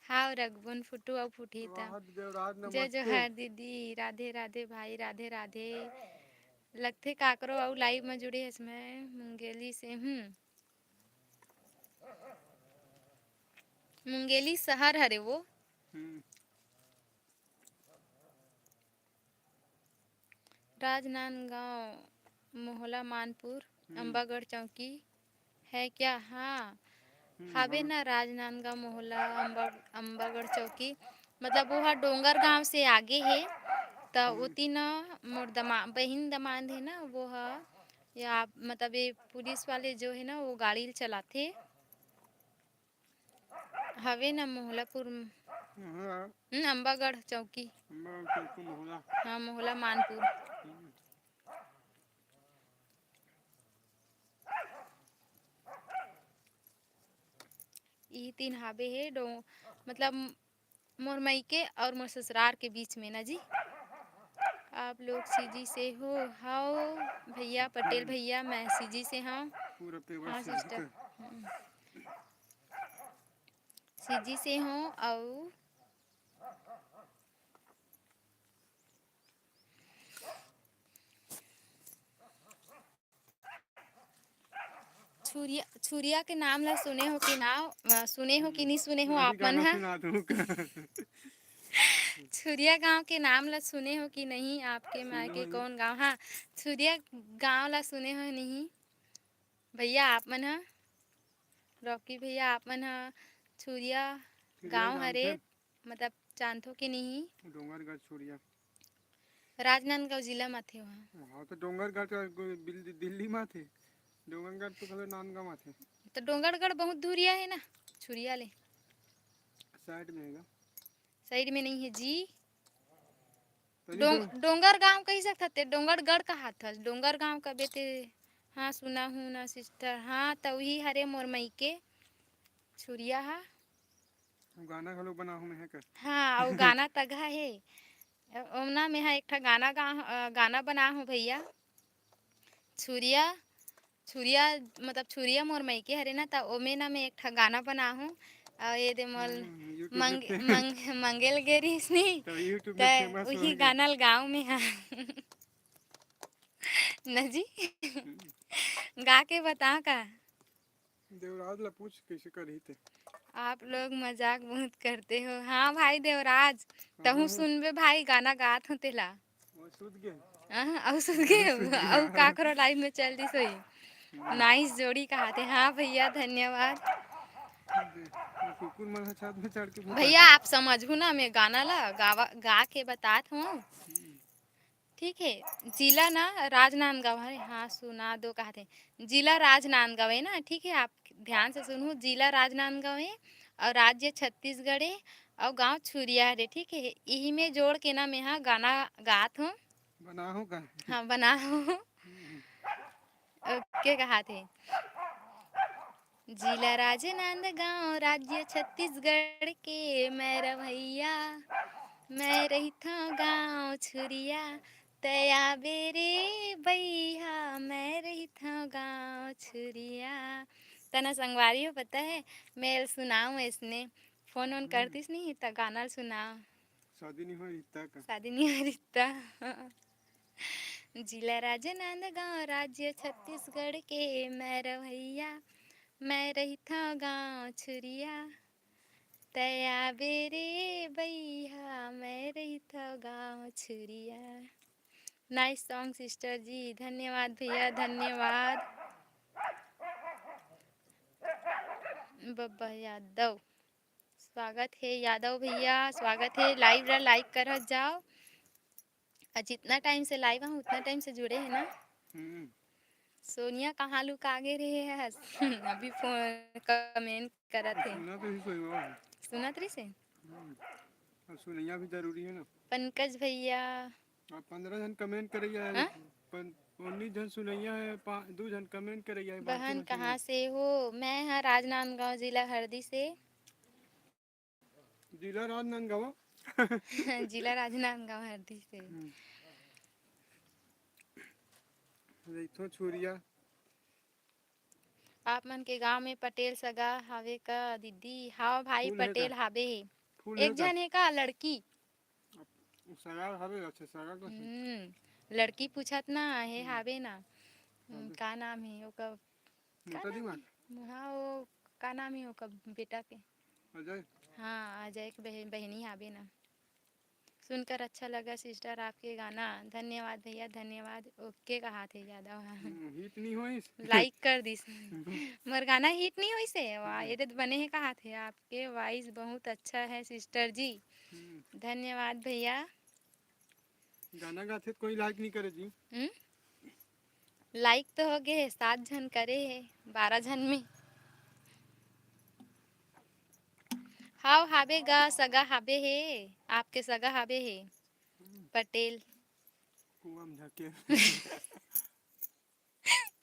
हाव, रखबोन, फुटू अउ फुटही त। वाह, देवराज जय नमस्ते। जोहार दीदी, राधे राधे भाई, राधे राधे। लगथे काकरो अउ लाइव में जुड़े हस मैं मुंगेली से हूँ। मुंगेली शहर हरे वो। हम्म। राजनांदगांव, मोहला मानपुर, हम्म। अम्बागढ़ चौकी है क्या? हाँ, हम्म, हावे हाँ। ना राजनांदगांव, मोहला, अम्बा-, अम्बागढ़ चौकी, मतलब वो ह डोंगर गांव से आगे हे, त हम्म। ओती न मोर दमा-, बहिन दमांद हे ना, वो ह या मतलब ये पुलिस वाले जो हे ना, वो गाड़ी ल चलाथे। हवे ना मोहलापुर म-, हाँ। हम्म, अम्बागढ़ चौकी। अम्बागढ़ चौकी मोहला। हाँ, मोहला मानपुर। हम्म। ई तीन हावे हे डो-, मतलब मोर मइके और मोर ससुरार के बीच में ना जी। आप लोग सीजी से हो? हाव भैया, पटेल हम्म। भैया, मैं सीजी से हूँ। पूरा पेवर हाँ, सीजी सिस्टर। का। हम्म। सीजी से हूँ, अउ छुरिया, छुरिया के नाम ला सुने हो कि ना, अ, सुने हो कि नहीं सुने हो आप मन हा? छुरिया गांव के नाम ला सुने हो कि नहीं? आपके मायके कौन गांव? हाँ, छुरिया गांव ला सुने हो नहीं भैया आप मन हा? रॉकी भैया, आप मन ह छुरिया गांव हरे, मतलब जानथो कि नहीं? डोंगरगढ़ छुरिया। राजनांदगांव जिला म आथे वहाँ। हाँ, तो डोंगरगढ़ का गो-, बिल-, दिल्ली म आथे। डोंगरगढ़ तो घलो नांदगांव आथे। तो डोंगरगढ़ बहुत दूरिया है ना छुरिया ले। साइड में हैगा। साइड में नहीं है जी। डोंग-, डोंगर गांव कही सकत हते, डोंगरगढ़ कहात हस, डोंगर गांव कबे ते। हाँ, सुना हूँ ना सिस्टर। हाँ, त उही हरे मोर मइके छुरिया हा। गाना घलो बना हूँ मैं कर। हाँ, अउ गाना तगहा हे। ओमना में हा एक ठा गाना गा, अ, गाना बना हूँ भैया। छुरिया, छुरिया, मतलब छुरिया मोर मइके हरे ना, त ओमे ना मैं एक ठा गाना बनाहूँ। अउ ये दे मोर हम्म, YouTube में मंग-, फेमस। मंग-, मंगेल गे रहिस नी, त YouTube त में फेमस उही होही। गाना ल गाँव में हा। ना जी? हम्म। गा के बता का? देवराज ला पूछ, कैसे करही ते? आप लोग मजाक बहुत करते हो। हाँ भाई देवराज, तहूँ हाँ। सुनबे भाई, गाना गात हूँ तेला। अउ सुत गे। अउ सुत गे, अउ काकरो लाइव में चल दिस होही। नाइस जोड़ी कहाथे। हाँ भैया, धन्यवाद। कुकुर मन ह छत में चढ़ के भैया, आप समझहू ना, मैं गाना ला गावा, गा के बतात हूँ। ठीक है, जिला ना राजनांदगांव हरे। हाँ, सुना दो कहाथे। जिला राजनांदगांव है ना, ठीक है, आप ध्यान से सुनहू, जिला राजनांदगांव है और राज्य छत्तीसगढ़ है और गांव छुरिया हरे, ठीक है। इही में जोड़ के ना मैं हा गाना गात हूँ। बनाहूँ का? हाँ, बनाहूँ। हम्म। ओके कहाथे। जिला राजनांदगांव, राज्य छत्तीसगढ़ के मैं रवैया, मैं रहिथंव गांव छुरिया, तया बेरे बइहा, मैं रहिथंव गांव छुरिया। तना संगवारी हो, पता है, मैं सुनाऊं इसने, फोन ओन हम्म। करतीस नहीं, त गाना सुनाओ। शादी नहीं हो रिता का? शादी नहीं हो रिता। जिला राजनांदगांव, राज्य छत्तीसगढ़ के मैं रवैया, मैं रहिथंव गांव छुरिया। तया बेरे बइहा, मैं रहिथंव गांव छुरिया। नाइस सॉन्ग सिस्टर जी, धन्यवाद भैया, धन्यवाद। बब्बा यादव, स्वागत हे यादव भैया, स्वागत हे। Live ला like करत जाओ। आ, जितना time से live हूँ, उतना time से जुड़े है ना। हम्म। सोनिया कहाँ लुका गे रहे हस? अभी फोन, comment करत हे। सुनत रही सोनिया। सुनत रही से? हम्म। अब सुनैया भी जरूरी है ना। पंकज भैया। अब पंद्रह झन comment करैया है, हाँ? पन-, उन्नीस झन सुनैया है, पा-, दू झन comment करैया है, बाकी बहन, में कहाँ सुनैया। से हो? मैं ह राजनांदगांव, जिला हरदी से। जिला राजनांदगांव। जिला राजनांदगांव, हरदी से। हम्म। रहिथो छुरिया। आप मन के गांव में पटेल सगा हावे का दीदी? हाव भाई, फूल हे पटेल का? हावे हे। फूल हे एक का? झन हे का लड़की? सगा हावे, अच्छा, सगा का हे। हम्म, लड़की पूछत ना हे, हम्म। हावे ना। हम्म, हावे। का नाम हे ओकर? का मोटा नाम दिमाग? हे? हाँ, वो का नाम हे ओकर बेटा के? अजय? हाँ, अजय के बहन, बहनी हावे ना। सुनकर अच्छा लगा sister आपके गाना। धन्यवाद भैया, धन्यवाद। OK कहा थे यादव हा। हम्म, hit नहीं होइस। Like कर दिस। मोर गाना hit नहीं होइस हे? वाह, हम्म। ये तो बने हे कहा थे। आपके voice बहुत अच्छा है sister जी। हम्म। धन्यवाद भैया। गाना गाथे त कोई like नहीं करे जी। हम्म? Like तो हो गे हे, सात झन करे हे, बारह झन में। हाव, हाबे गा, सगा हाबे हे, आपके सगा हाबे हे, पटेल। कुआं म धकेल।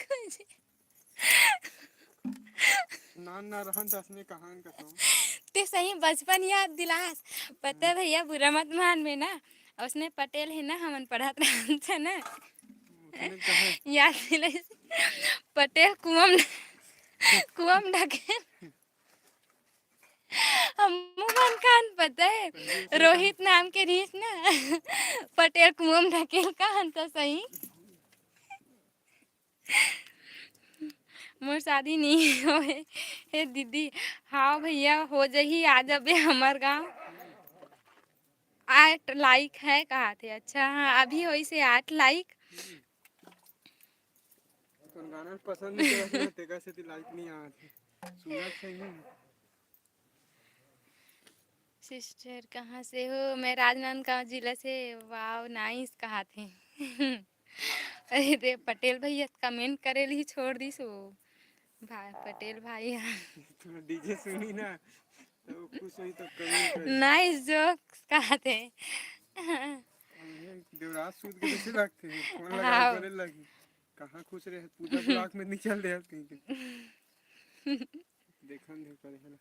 कुछ नान ना रहन त असने कहान कसम। ते सही बचपन याद दिलास। पता है भैया, बुरा मत मान में ना, उसने पटेल है ना, हमन पढ़त रहन थे ना। उसने कहा। याद दिलास। पटेल कुआं म, कुआं म ढकेल। हमू मन कान पता है, पहले से रोहित नाम के रहिस ना, पटेल कुआं म ढकेल कान त सही। मोर शादी नहीं होए हे दीदी। हाँ भैया, हो जही, आ जाबे हमर गाँव। आठ like है कहा थे। अच्छा, हाँ, अभी होइस हे आठ like। तोर गाना पसंद नहीं करत ना, तेकर सेती like नहीं आवत हे। सुनत सही नहीं। Sister कहाँ से हो? मैं राजनांदगांव जिला से। Wow, nice कहा थे। अरे रे, पटेल भैया comment करे ल ही छोड़ दिस हो। भाई, पटेल भाई। थोड़ा DJ सुनी ना, तो खुश होई तो comment करी। Nice jokes कहा थे। अरे, देवराज सूद के जैसे लगते हैं, फोन लगा हाँ। करे लगी। कहाँ खुश रहे, पूजा block में निकल रहे कहीं के। देखन दे करे है ना।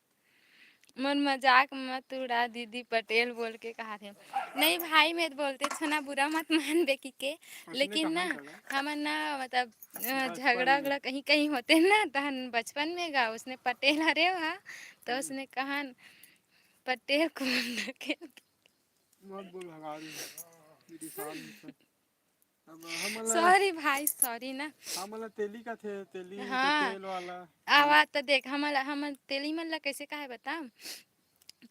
मोर मजाक मत उड़ा दीदी, पटेल बोल के कहा थे। नहीं भाई, मैं बोलते छो ना, बुरा मत मान बे की के। लेकिन ना, हमन ना, मतलब, अ, झगड़ा उगड़ा कहीं कहीं होते ना, तहन बचपन में गा, उसने पटेल हरे हा, तो उसने कहन, "पटेल कुआं म ढकेल।" मत बोल भगारी, मेरी शान है। अब हमन ला sorry भाई, sorry ना। हमन ला तेली कथे, तेली, हाँ। तेल वाला। आवा त देख, हमन ला, हमन तेली मन ला कैसे कहे बता?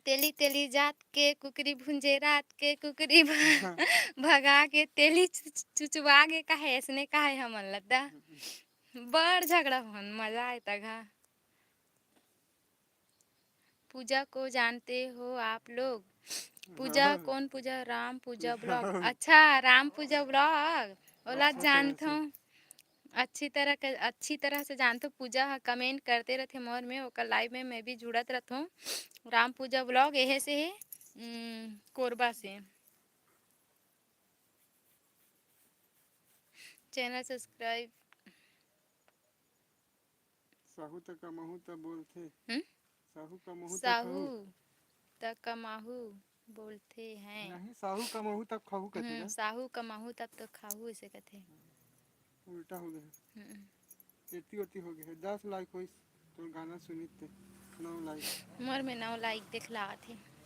तेली, तेली जात के कुकरी भुंजे रात के कुकरी भ-, हाँ। भगा के तेली चु-, चु-, चुचवा के कहे, ऐसने कहे हमन ला दा। हम्म। बड़ झगड़ा होन, मजा आए तघा। पूजा को जानते हो आप लोग? पूजा हाँ। कौन पूजा? राम पूजा vlog। अच्छा, राम पूजा vlog, ओला अच्छा तरह से। जानथों। अच्छी तरह के, अच्छी तरह से जानथों। पूजा ह comment करते रहथे मोर में, ओकर live में मैं भी जुड़त रहथों। राम पूजा vlog एहे से हे, उम, कोरबा से। Channel subscribe। साहू त कमाहू त बोलथे। हम्म? साहू कमाहू त साहू खाहू। त कमाहू बोलथे हैं। नहीं, साहू कमाहू तब खाहू कथे हम्म, ना। साहू कमाहू तब तो खाहू, ऐसे कथे। उल्टा हो गया। हम्म। एती ओती हो गया। दस like होइस, तोर गाना सुनित ते। नौ like। मोर में नौ like देखला आथे।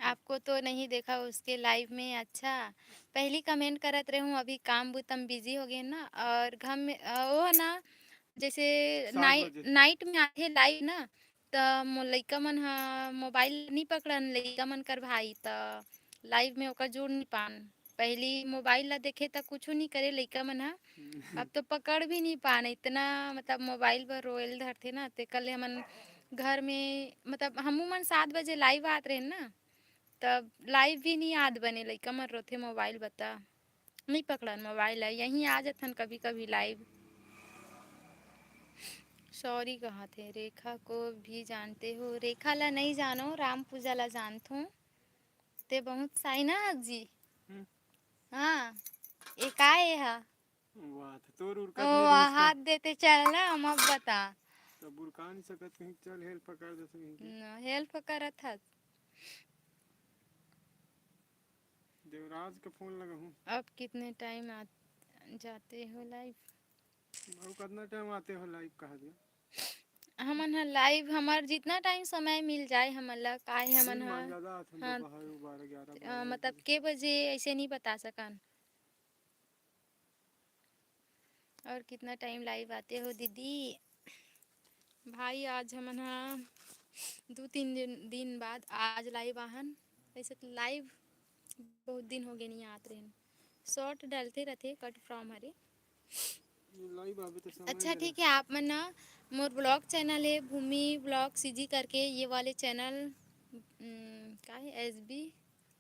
आपको तो नहीं देखा उसके live में। अच्छा, पहली comment करत रहूं, अभी काम बुतम busy हो गए ना, और घर में, अ, वो ना, जैसे सात नाइ-, बजे। Night में आथे live ना, त मो-, लइका मन ह mobile नहीं पकड़न, लइका मन कर भाई, त live में ओकर जोड़ नहीं पान। पहली मोबाइल ला देखे त कुछु नहीं करे लइका मन ह। अब तो पकड़ भी नहीं पान, इतना मतलब मोबाइल पर रोएल धरथे ना। ते कल हमन घर में, मतलब हमू मन सात बजे लाइव आत रहे ना, तब लाइव भी नहीं आत बने, लइका मन रोथे मोबाइल बता। नहीं पकड़न मोबाइल ला, यहीं आ जथन कभी कभी लाइव। सॉरी कहा थे, रेखा को भी जानते हो? रेखा ला नहीं जानो, राम पूजा ला जानथो। ते बहुत साइना जी। हम्म। हाँ, ये का ये हा? वाह, तो तोर उरका ओ, दे दोस्त। हाथ देते चल ना, हम अब बता। तो बुरका नहीं सकत कहीं, चल हेल्प कर दे कहीं के। न, हेल्प करत हस। देवराज के फोन लगाहूँ। अब कितने टाइम आ जाते हो लाइव? अब कितना टाइम आते हो लाइव, कहा दिया? हमन ह लाइव, हमर जितना टाइम समय मिल जाए हमन ला, काहे हमन दिन ह, मान ज्यादा आथन, हाँ, दोपहर बारह, ग्यारह, अ, बारह मतलब बजे। के बजे ऐसे नहीं बता सकन। और कितना टाइम लाइव आते हो दीदी? भाई, आज हमन ह दू तीन दिन, दिन बाद आज लाइव आहन। ऐसे तो लाइव बहुत दिन हो गए नहीं आत रहिन। शॉर्ट डालते रहते, कट फ्रॉम हरे। ये लाइव आवे तो समय अच्छा, लगे। ठीक है, आप मन ना, मोर ब्लॉग चैनल है भूमि ब्लॉग सीजी करके, ये वाले चैनल, उम, का है, एसबी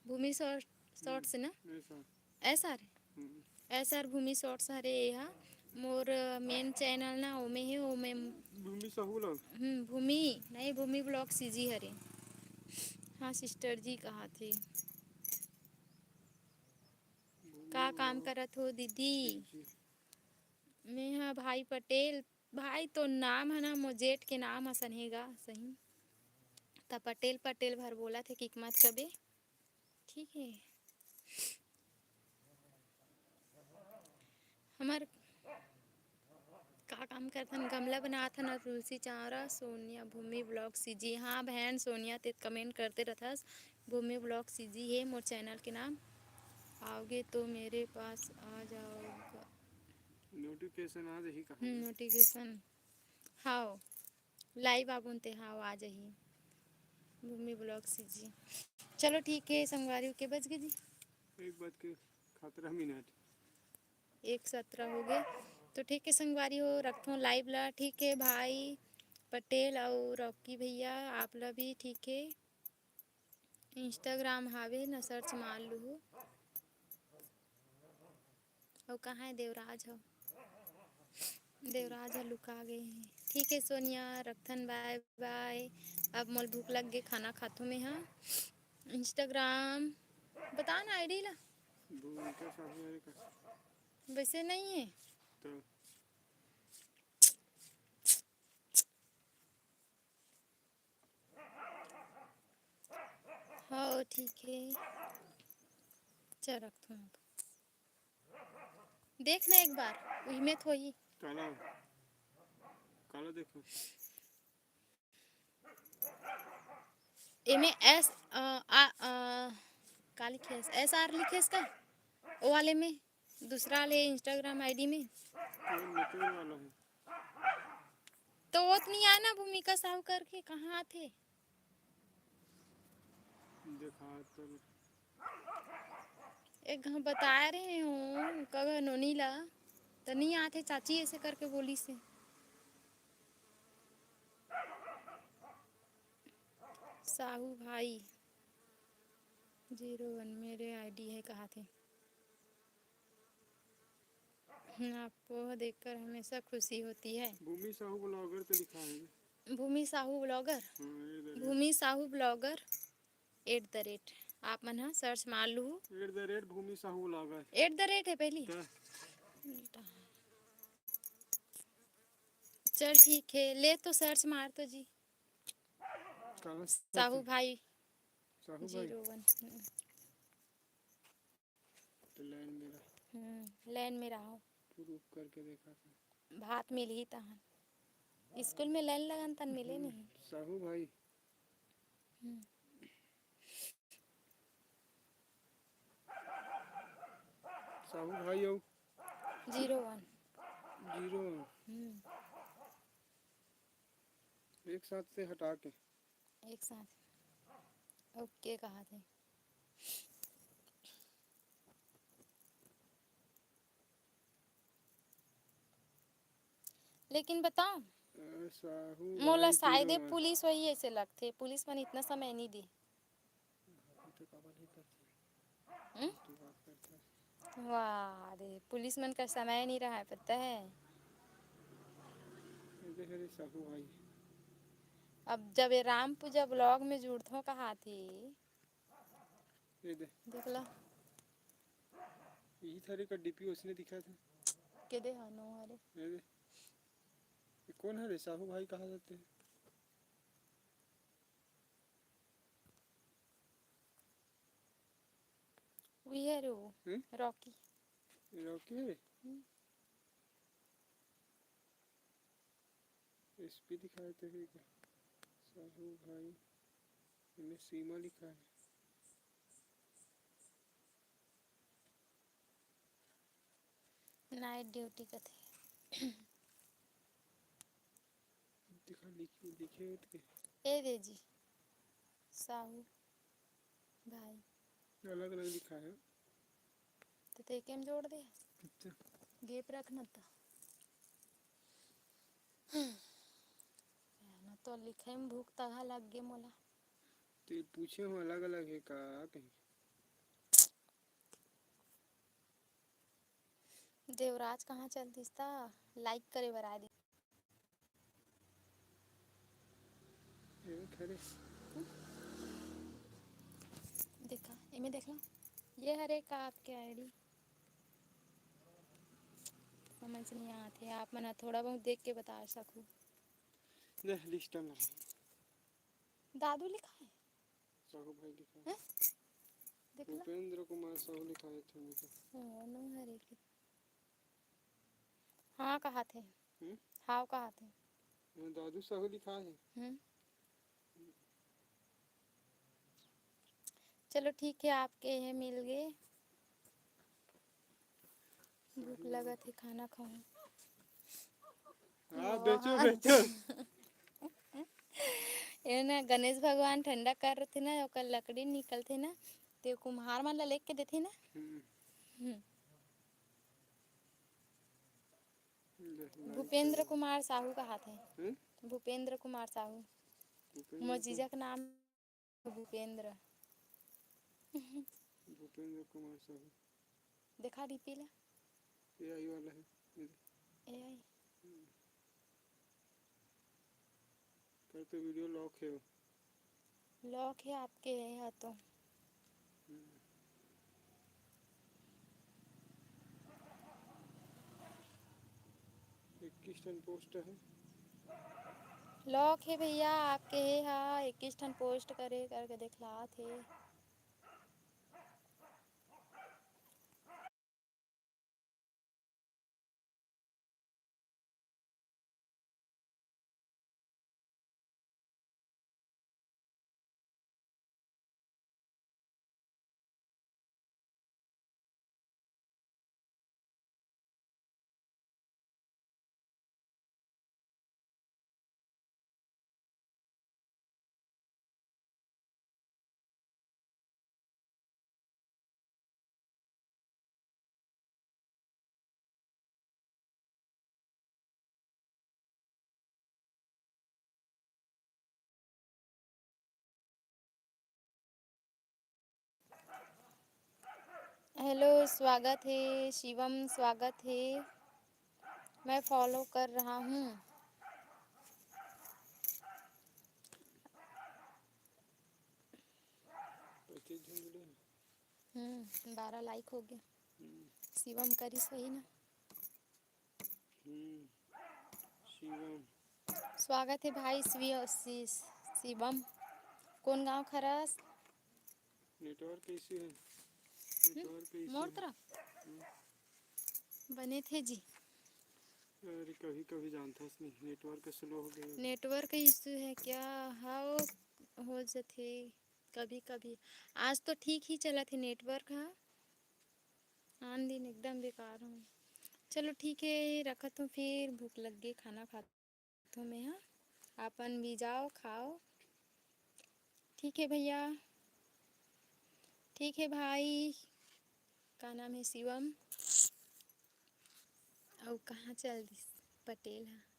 भूमि शॉर्ट, शॉर्ट्स ना? ऐसा। एसआर? हम्म। एसआर भूमि शॉर्ट्स हरे ये हा। मोर मेन चैनल ना ओमे हे, ओमे भूमि साहू ब्लॉग। हम्म, भूमि नहीं, भूमि ब्लॉग सीजी हरे। हाँ सिस्टर जी कहा थे। का काम करत हो दीदी? जी। मैं हा भाई पटेल। भाई तो नाम है ना, मोर जेठ के नाम असन हे गा सही। त पटेल पटेल भर बोलत हे, किक मत कबे। ठीक है, हमर का काम करथन, गमला बनाथन और तुलसी चारा। सोनिया भूमि ब्लॉग सीजी, हाँ बहन सोनिया, ते कमेंट करते रहथस। भूमि ब्लॉग सीजी है मोर चैनल के नाम। आओगे तो मेरे पास आ जाओगा। नोटिफिकेशन आ जाही कहाँ? हम्म, नोटिफिकेशन। हाव, लाइव आबुन ते हाव आ जाही। भूमि ब्लॉग सीजी। चलो ठीक है संगवारी, के बज गए जी? एक बज के खतरा मिनट। एक सतरा हो गए। तो ठीक है संगवारी हो, रखथों लाइव ला। ठीक है भाई पटेल और रॉकी भैया, आप ला भी। ठीक है, इंस्टाग्राम हावे न, सर्च मार लूहू। अउ कहाँ है देवराज हो? देवराज ह लुका गए हैं। ठीक है सोनिया, रखथन, बाय बाय। अब मोल भूख लग गए, खाना खाथू मैं हा। इंस्टाग्राम बता ना आईडी ला। भूमिका साहू हरे का? वैसे नहीं है। तो हाँ ठीक है, चल रखथों अब। देख ना एक बार, उही में थोई। काला, काला देखो। एमे एस, अ, आ, अ, का लिखेस? एस आर लिखेस का? ओ वाले में, दूसरा वाले इंस्टाग्राम आईडी में। ये निकलने वाला है। तो वो तो नहीं आया ना, भूमिका साहू करके, कहाँ आथे? देखा तो एक घाव बताए रहे हो, कब नोनी ला, तो नहीं आथे चाची, ऐसे करके बोली से। साहू भाई जीरो वन मेरे आईडी है, कहा थे। हम्म, आपको देखकर हमेशा खुशी होती है। भूमि साहू ब्लॉगर तो लिखा है। भूमि साहू ब्लॉगर? हाँ, ये दे दे। भूमि Sahu blogger at the rate. आप मन हा सर्च मार लू। एट द रेट भूमि Sahu blogger. At the rate है पहली? तो? चल ठीक है, ले तो सर्च मार तो जी। काला साहू साथी? भाई। साहू भाई? जीरो वन। हम्म। तो लाइन में रहा। हम्म, लाइन में रहो। प्रूफ करके देखा था। भात मिलही तहन। स्कूल में लाइन लगन तन मिले हम्म, नहीं। साहू भाई। हम्म। साहू भाई हो। जीरो वन। जीरो वन। हम्म। एक साथ से हटा के। एक साथ। ओके कहा थे। लेकिन बताओ, अ, साहू मोला भाई शायदे जीरो। पुलिस वही ऐसे लगथे, पुलिस मन इतना समय नहीं दे। अभी तो काबर नहीं करथे? हम्म? तू बात करथे। वाह रे, पुलिस मन का समय नहीं रहा है, पता है? ये देख रे साहू भाई। अब जब ये राम पूजा ब्लॉग में जुड़थो कहा थी, ये दे। देख ला। यही थारे का डीपी उसने दिखा था। के दे हा, नो हरे। ये दे। ये कौन है रे? साहू भाई कहा जाते हैं? वही है रे वो, हम्म? रॉकी। रॉकी है? हम्म। एसपी दिखाए थे क्या? साहू भाई, इनमें सीमा लिखा है। नाइट ड्यूटी कथे। दिखा, लिख-, लिखे हो तो के? ए दे जी, साहू भाई। अलग-अलग लिखा है। तो ते के में जोड़ दे। अच्छा। गैप रखना था। ना तो लिखे में भूख तगहा लग गे मोला। ते पूछे हो अलग-अलग है का कहीं? देवराज कहाँ चल दिस ता? लाइक करे बर आए दे। ये खरे। देखा, एमे देख लो। ये हरे का आपके आईडी? समझ नहीं आते, आप मन थोड़ा बहुत देख के बता सकू। देख, लिस्ट में दादू लिखा है। साहू भाई लिखा है। हैं? देख ला। भूपेंद्र कुमार साहू लिखा है, तुमने तो। ओ, नो हरे के। हाँ, कहा थे। हम्म? हाव, कहा थे। हाँ, दादू साहू लिखा है। हम्म। चलो, ठीक है, आपके ये मिल गए। भूख लगत हे, खाना खाऊं। हाँ, वाह। बेचो, बेचो। ये ना, गणेश भगवान ठंडा कर रथे ना, ओकर लकड़ी निकलथे ना, ते कुम्हार मन ला लेके देथे ना। हम्म। हम्म। ले, लाइक भूपेंद्र करो। कुमार साहू कहाथे। हम्म? भूपेंद्र कुमार साहू। भूपेंद्र मोर कुमार। जीजा के नाम भूपेंद्र। भूपेंद्र कुमार साहू। देखा डीपी ला। एआई वाला है, ये दे। एआई। हम्म। पर तो वीडियो लॉक है वो। लॉक है आपके है या तो। हम्म। इक्कीस ठन पोस्ट है। लॉक है भैया, आपके हे हा, इक्कीस ठन पोस्ट करे करके दिखलात हे। हेलो, स्वागत हे शिवम, स्वागत हे। मैं फॉलो कर रहा हूँ। पच्चीस झन जुड़े हैं। हम्म, बारह लाइक हो गया। हम्म। शिवम करिस वही ना। हम्म, शिवम। स्वागत है भाई शिवी-, शि-, शिवम। कौन गांव खरस? नेटवर्क इशू है। हम्म, नेटवर्क इशू मोर है। तरफ? हम्म। बने थे जी। अरे, कभी-कभी जानथस नहीं, नेटवर्क स्लो हो गया। नेटवर्क इशू है क्या? हाँ, वो हो जथे कभी-कभी। आज तो ठीक ही चलत हे नेटवर्क ह। आन दिन एकदम बेकार हो। चलो ठीक है, रखत हूँ फिर, भूख लग गई, खाना खात हूँ मैं। हाँ, अपन भी जाओ, खाओ। ठीक है भैया, ठीक है भाई, का नाम है शिवम, अउ कहाँ चल दिस पटेल हा?